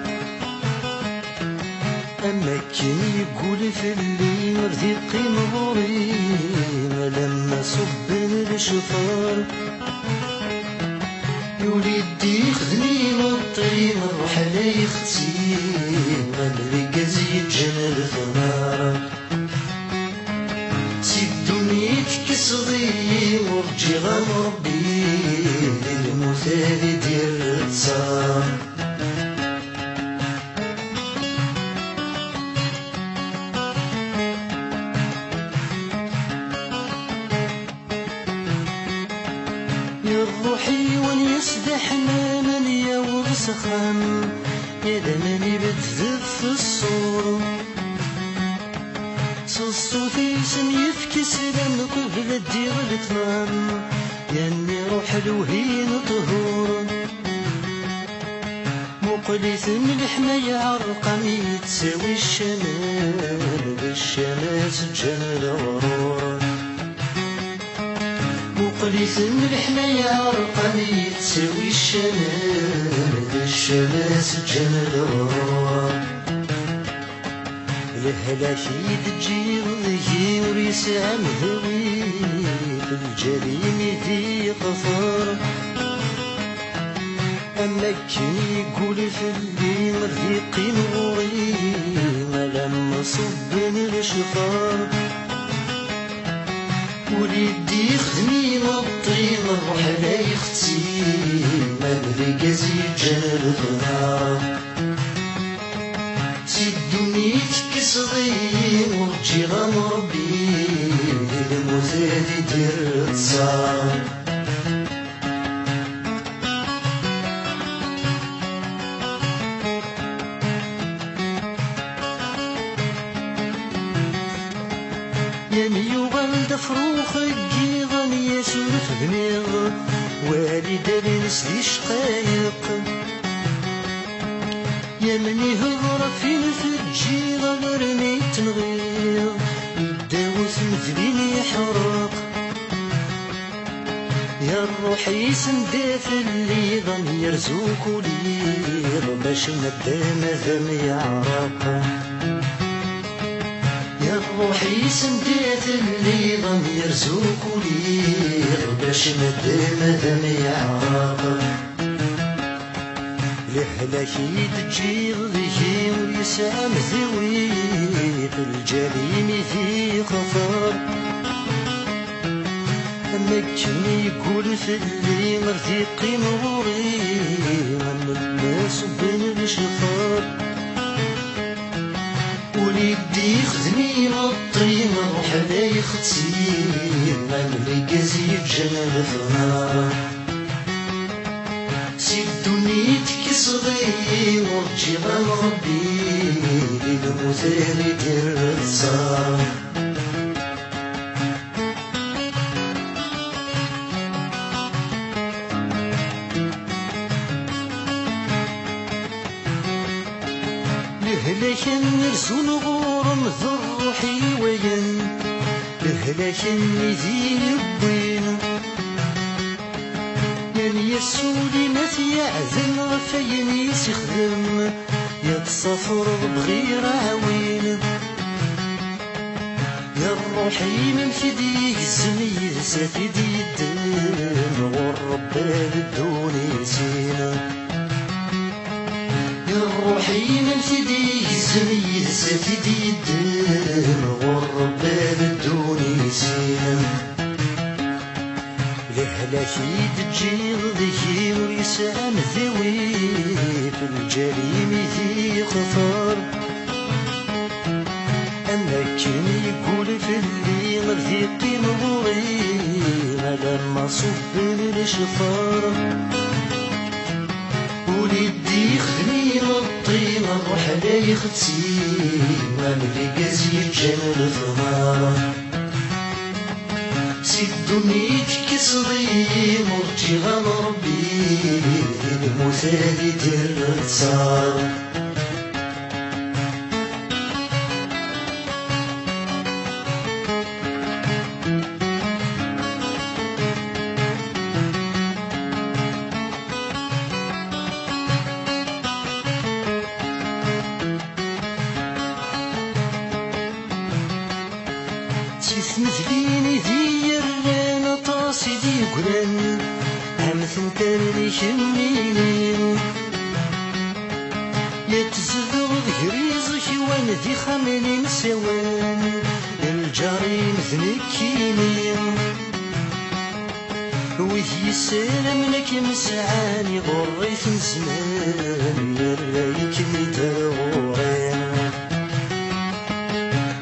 Am akken yeggul fell-i, ar d-iqqim ɣur-i, alamma ṣubben lecfar. Yuli-d ixdem imeṭṭi, ṛṛuḥ la ixetti, am lgaz yeǧǧan lexmar. Si ddunit tkesseḍ-iyi, ur ǧǧiɣ am Ṛebbi, di lmut ad idirettaṛ. Iṛṛuḥ-iw ad yesdeḥman, ad yaweḍ s axxam, yal aman ibedd def ṣṣur. S ṣṣut-is ad yefk sslam, qbel ad d-iɣli ṭṭlam, yanni iṛuḥ lewhi n ṭhur. Muqel-it mliḥ ma yeɛreq, am yettawi ccan, d ccan as-ǧǧan leɣrur. Muqel-it mliḥ ma yeɛreq, am yettawi ccan, d ccan as-ǧǧan leɣrur. Lehlak i d-ǧǧiɣ deg-i ur yesɛi amdawi, lǧal-im i d-yeɣfer. Am akken yeggul fell-i, ad yeqqim ɣur-i alamma ṣubben lecfar. Ur d-ixdem imeṭṭi, ṛṛuḥ la ixetti, ma d lgaz yeǧǧan lefnar. Si ddunit tekkseḍ-iyi, ur ǧǧiɣ am Ṛebbi, di lmut ad idir ttṣar. Yam yuɣal d afrux n yiḍ, am yasuref bniɣ, wali-d allen-is di ccqayeq. Yam niheḍ ɣef in teǧǧiḍ, alarmi tenɣiḍ, iddaw-t medlin yeḥreq. Ya ṛṛuḥ-is anda telliḍ, am yerzu kuliḍ, bac nadam ad am yeɛreq. Ya ṛṛuḥ-is anda telliḍ, am yerzu kuliḍ, bac nadam ad am yeɛreq. Lehlak i d-ǧǧiɣ deg-i ur yesɛi amdawi, lǧal-im i d-yeɣfer. Am akken yeggul fell-i, ar d-yeqqim ɣur-i, am ma ṣubben lecfar. Ur d-ixdem imeṭṭi, ṛṛuḥ la ixetti, am lgaz yeǧǧan lefnar. Si ddunit tekkseḍ-iyi, ur ǧǧiɣ am Ṛebbi, di lmut ad idir ttṣar. Lehlak-nni rsun ɣur-m, d ṛṛuḥ i wayen, lehlak-nni d iyi-wwin. Yan Yasuɛ limat yeɛden ɣef wayen i s-ixdem, yettṣafur bɣir aɛwin. Ya ṛṛuḥ-im, amek i d-yegzem yid-s, ad t-id-yeddem ɣur Ṛebbi ad ddun i sin. Ya ṛṛuḥ-im, amek i d-yegzem yid-s, ad t-id-yeddem ɣur Ṛebbi ad ddun i sin. Lehlak i d-ǧǧiɣ deg-i ur yesɛi amdawi, lǧal-im i d-yeɣfer. Am akken yeggul fell-i, ar d-yeqqim ɣur-i, alamma ṣubben lecfar. Ur d-ixdem imeṭṭi, ṛṛuḥ la ixetti, am lgaz yeǧǧan lefnar. Si ddunit tekkseḍ-iyi, ur ǧǧiɣ am Ṛebbi, di lmut ad idir ttṣar. Si tmedlin i d-yerran, aṭas i d-yeggran, am tentar n ikemmini. Yettezdeɣ deg riẓ-ik, wan d ixxamen imsawan, lǧar-im d nekkini. Wid yessaramen ad kem-sɛan, iɣurr-iten zzman, yerra-ikem-id ar ɣur-i.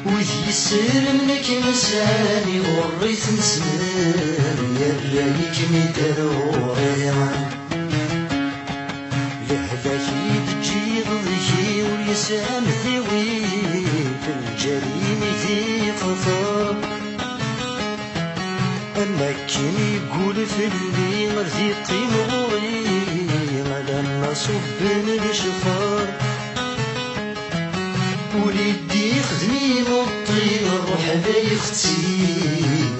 Wid yessaramen ad kem-sɛan, iɣurr-iten zzman, yerra-ikem-id ar ɣur-i. Lehlak i d-ǧǧiɣ deg-i ur yesɛi amdawi, lǧal-im i d-yeɣfer. Am akken yeggul fell-i, ar d-yeqqim ɣur-i, alamma ṣubben lecfar. Ur d-ixdem imeṭṭi, ṛṛuḥ la ixetti,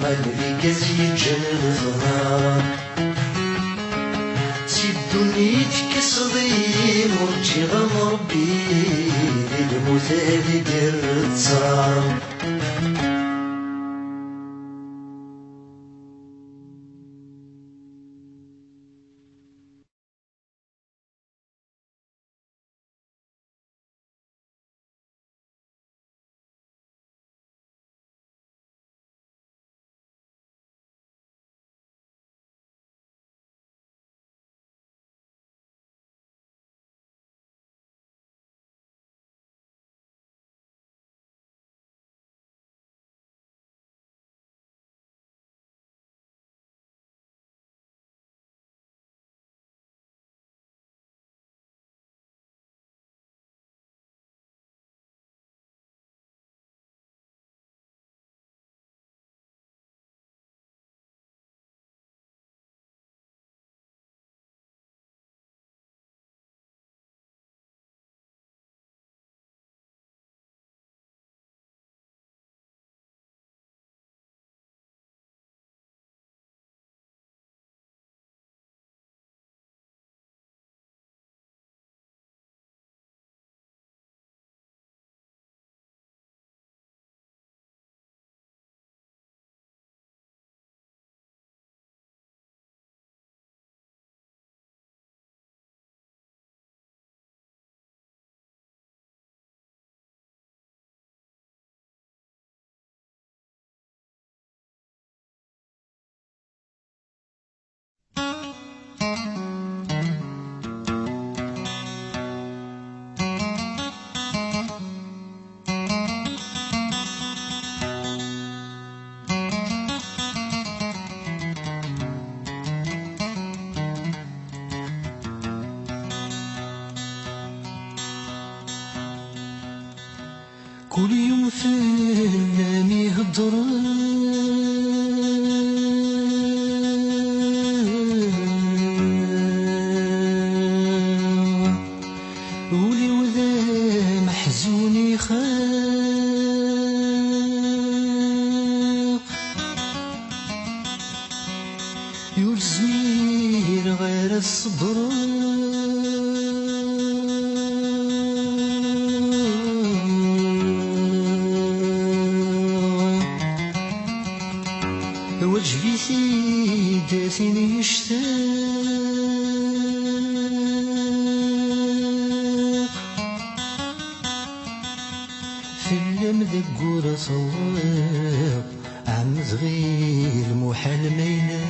am lgaz yeǧǧan lefnar. Si ddunit tekkseḍ-iyi, ur ǧǧiɣ am Ṛebbi, di Tali d-ireṣṣa. Kul yum fell-am i heddren. Ul-iw d ameḥzun ixaq. Ur zmireɣ ara ad ṣebreɣ. Wajeb-it-id a tin yectaq. Fell-am deg wur tewwiḍ, ɛemmdeɣ i lmuḥal ma ilaq.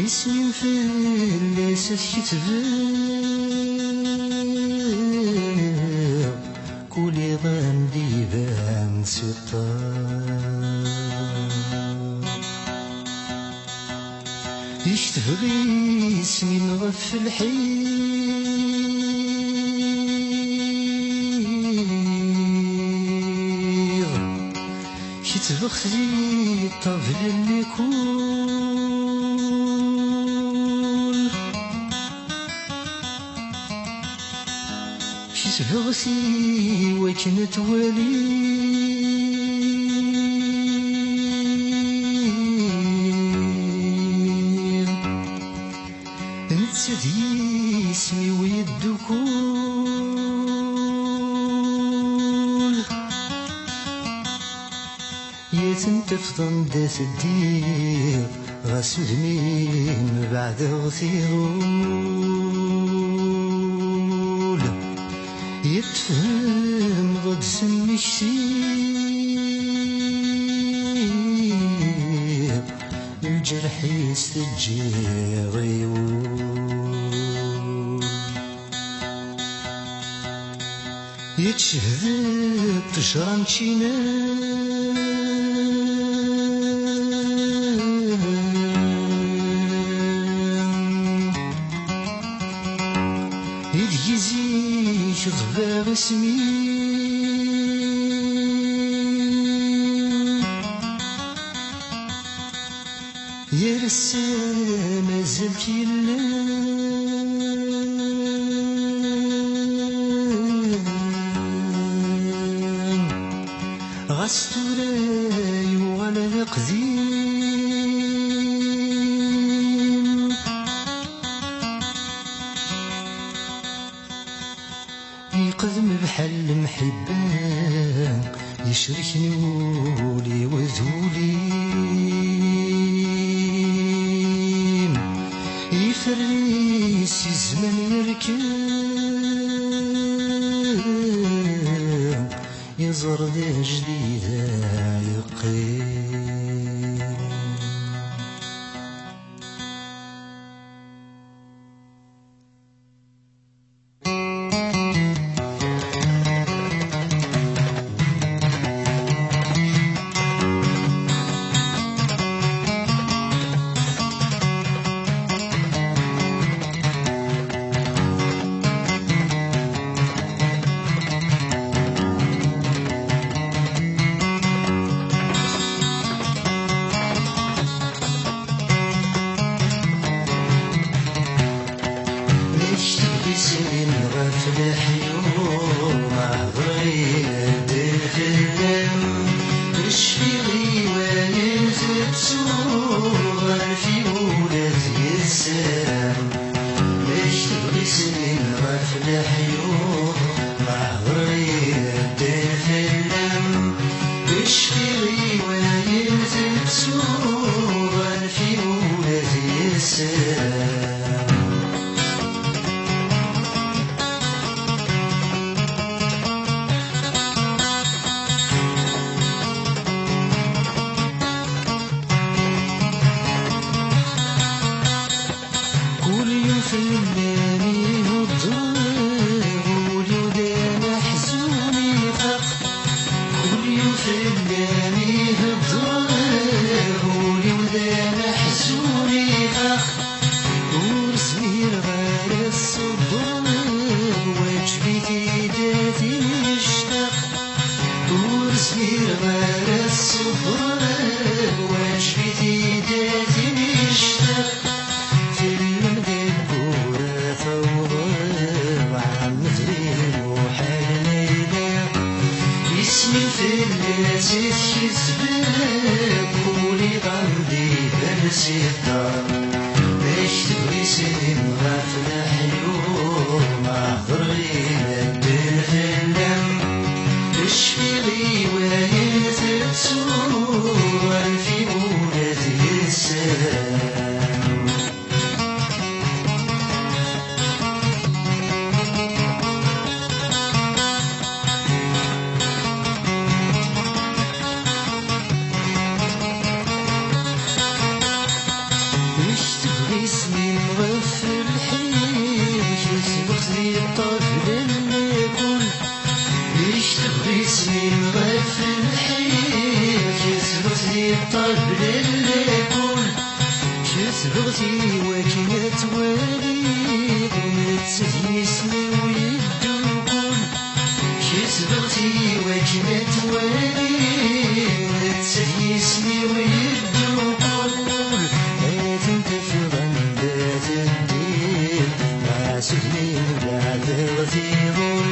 Isem-im fell-as ad t-ketbeɣ, kul iḍ am d-iban si ṭṭaq. Yektebeɣ isem-im ɣef lḥiḍ, ketbeɣ-t di ṭṭabla n likul. Ketbeɣ-t i wakken ad twaliḍ. Netta d yisem-iw yeddukul. Yat n tafḍ anda teddiḍ, ɣas udem-im beɛdeɣ-t iḍul. Yat tfehmeḍ ad d-temmektiḍ, lǧerḥ-is teǧǧiḍ iwul. Yeččeb ṭṭejra n ččina. Ideg i zik ḍebbeɣ isem-im. Yal ass mazal-k yella. Ɣas tura yuɣal d aqdim. Xdem bḥal lemḥibba, yecrek ul-iw d ul-im. Iferri si zzman yerken, iẓer d ajdid yeqqim. Nekteb isem-im ɣef leḥyuḍ, hder i medden fell-am. Cfiɣ i wayen tettuḍ, anef-i ula d yesser. Nekteb isem-im ɣef leḥyuḍ, hder i medden fell-am. Cfiɣ i wayen tettuḍ, anef-i ula d yesser. Kul yum fell-am ihedder, ul-iw d ameḥzun ifaq. Kul yum fell-am ihedder, ul-iw d ameḥzun ifaq. Ur zmireɣ ara ad ṣebreɣ, waǧeb-it-id ad t-nectaq. Ur zmireɣ ara ad ṣebreɣ, waǧeb-it-id ad t-nectaq. Tellem deg wura tawḍeḍ, ɛemmed lmuḥal ma yella. Isem-im fell-as i tkezzbem, ul-iw am d-iban si ṭṭer. Akteb isem-im ɣef leḥyuḍ, hder i medden fell-am. Cfiɣ i wayen tettuḍ, anef-i ula d yesser. Nekteb isem-im ɣef lḥiḍ, ketbeɣ di ṭṭabla n lakul. Nekteb isem-im ɣef lḥiḍ, ketbeɣ di ṭṭabla n lakul. Ketbeɣ-t i wakken ad twaliḍ, netta d yisem-iw yeddukkul. Ketbeɣ-t i wakken ad twaliḍ, netta d yisem-iw yeddukkul. Ad ten-tafeḍ anda teddiḍ, ass-nni mbeɛd ad iḍul.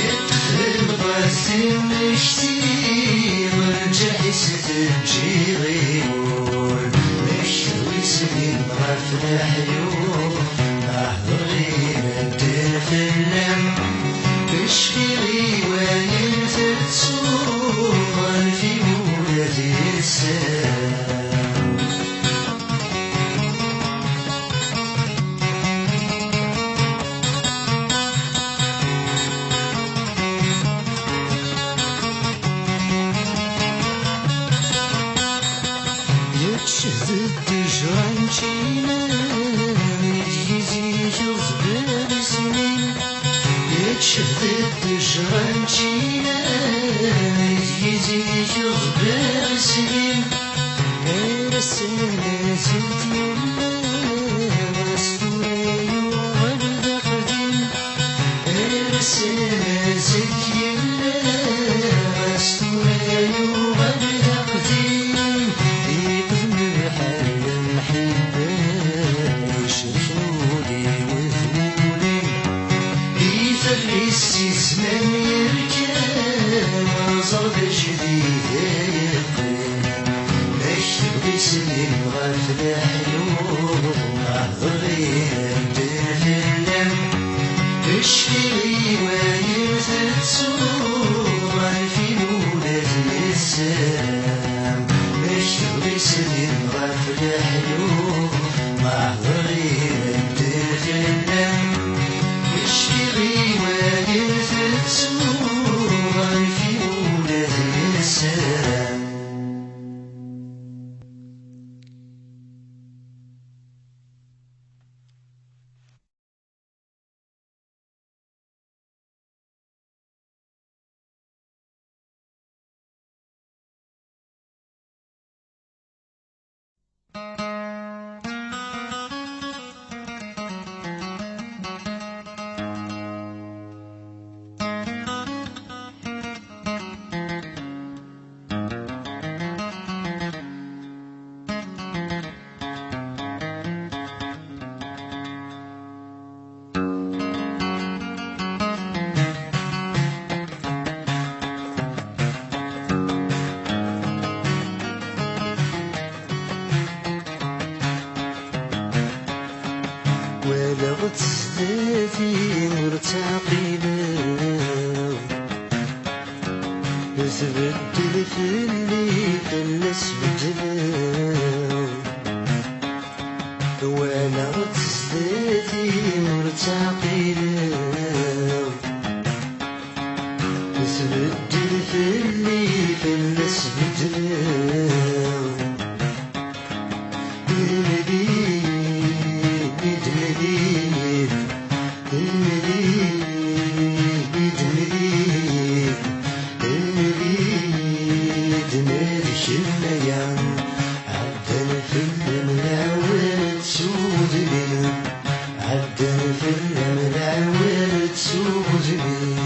Yeṭṭef lmeɣ timekti, lǧaḥ-is teǧǧiɣ i wul. Nekk d wisem-im ɣef leḥyuḍ, hder i medden fell-am. Cfiɣ i wayen tettuḍ, anef-i ula d yesser. Yettcehd ttejra n ččina, i d-yizi ikeẓber isem-im. Yettcehd ttejra n ččina, i d-yizi ikeẓber isem-im. Ar ass-a mazal-t yella, ɣas tura yuɣal d aqdim. Ar ass-a mazal-t yella, ɣas tura yuɣal d aqdim. Iqdem bḥal lemḥibba, yecrek ul-iw d wul-im. Iferr-is si zzman yerkan, aẓar d ajdid ay yeqqim. Makteb isem-im ɣef leḥyuḍ, Ɣ tesdati ur ttɛqileɣ. Tbeddel fell-i, fell-as beddleɣ. Walaɣ tesdati ur ttɛqileɣ. Tbeddel fell-i, fell-as beddleɣ. Idmel-iyi, idmel-iyi, idmel-iyi, idmel-iyi, idmel-iyi, idmel-iyi, idmel-iyi, idmel-iyi, idmel-iyi, Ɛeddan fell-am lawan d tudmin. Ɛeddan fell-am lawan d tudmin.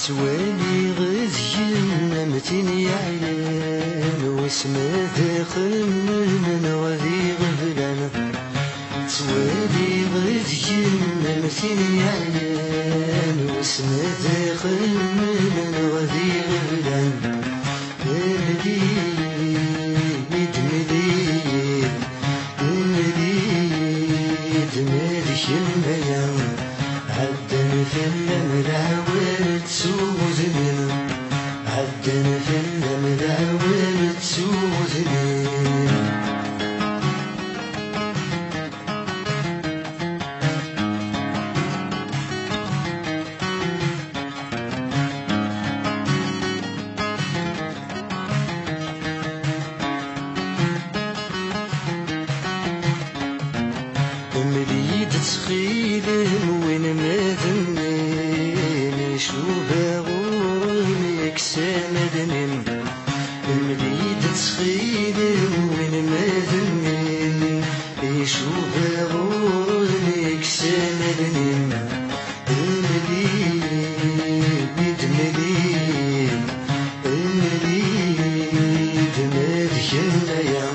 Ttwaliɣ deg-m am tin yeɛyan, wissen ma d axemmem neɣ d iɣeblan. Ttwaliɣ deg-m am tin yeɛyan, wissen ma d axemmem neɣ d iɣeblan. Mel-iyi-d, mel-iyi-d, mel-iyi-d, ma d kemm aya. Ɛeddan fell-am lawan d tudmin. Ɛeddan fell-am lawan d tudmin. Mel-iyi-d ttxil-m win ma d-nnin icuba ɣur-m yekkes amadnim. Mel-iyi-d ttxil-m win ma d-nnin icuba ɣur-m yekkes amadnim. Mel-iyi-d, mel-iyi-d, mel-iyi-d ma d kemm aya.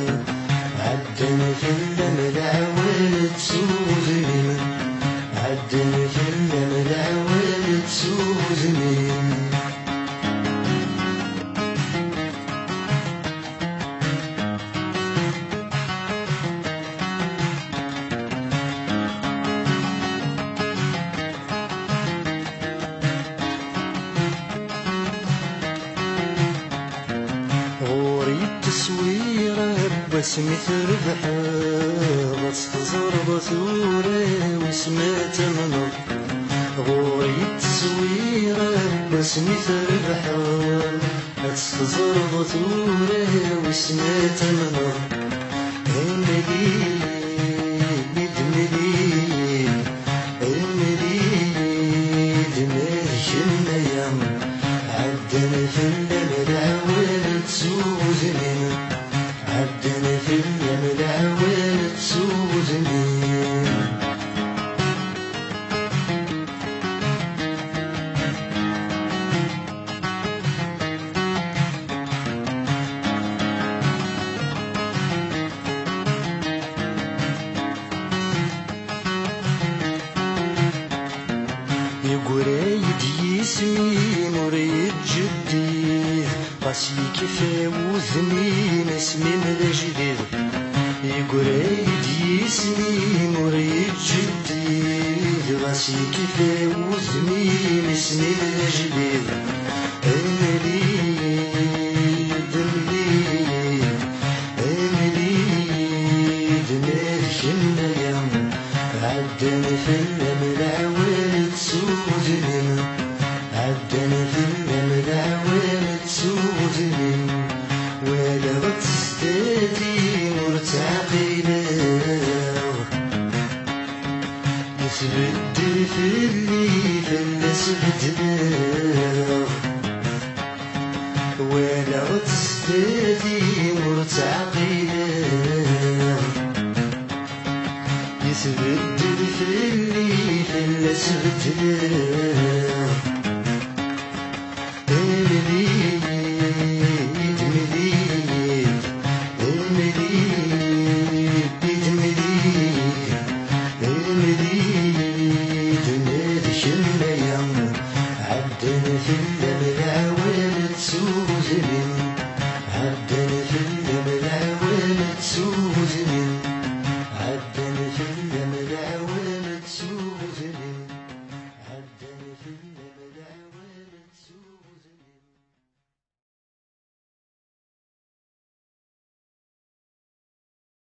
Ɛeddan fell-am lawan d tudmin. Ɛeddan fell-am lawan d tudmin. Ɣur-i tteswira n wasmi trebḥeḍ, ad tt-teẓreḍ tura, wissen ma tamneḍ. Ɣur-i tteswira n wasmi trebḥeḍ, ad tt-teẓreḍ tura, wissen ma tamneḍ. Mel-iyi-d, mel-iyi-d, mel-iyi-d ma d kemm aya. Ɛeddan fell-am lawan d tudmin. Ɛeddan fell-am lawan d tudmin. Yeggra-yi-d yisem-im ur yettjeddid, ɣas yekfa wudem-im asmi-m d ajdid. Yeggra-yi-d yisem-im ur yettjeddid, ɣas yekfa wudem-im asmi-m d ajdid. Mel-iyi-d, mel-iyi-d, mel-iyi-d ma d kemm aya. Ɛeddan fell-am lawan d tudmin. Ɛeddan fell-am lawan d tudmin. Walaɣ-tt sdat-i ur tt-ɛqileɣ. Tbeddel fell-i, fell-as beddleɣ. Walaɣ-tt sdat-i ur tt-ɛqileɣ. Tbeddel fell-i, fell-as beddleɣ. Mel-iyi-d, mel-iyi-d, mel-iyi-d. Fell-am d awal d tuzmin, ɛeddan fell-am d awal d tuzmin.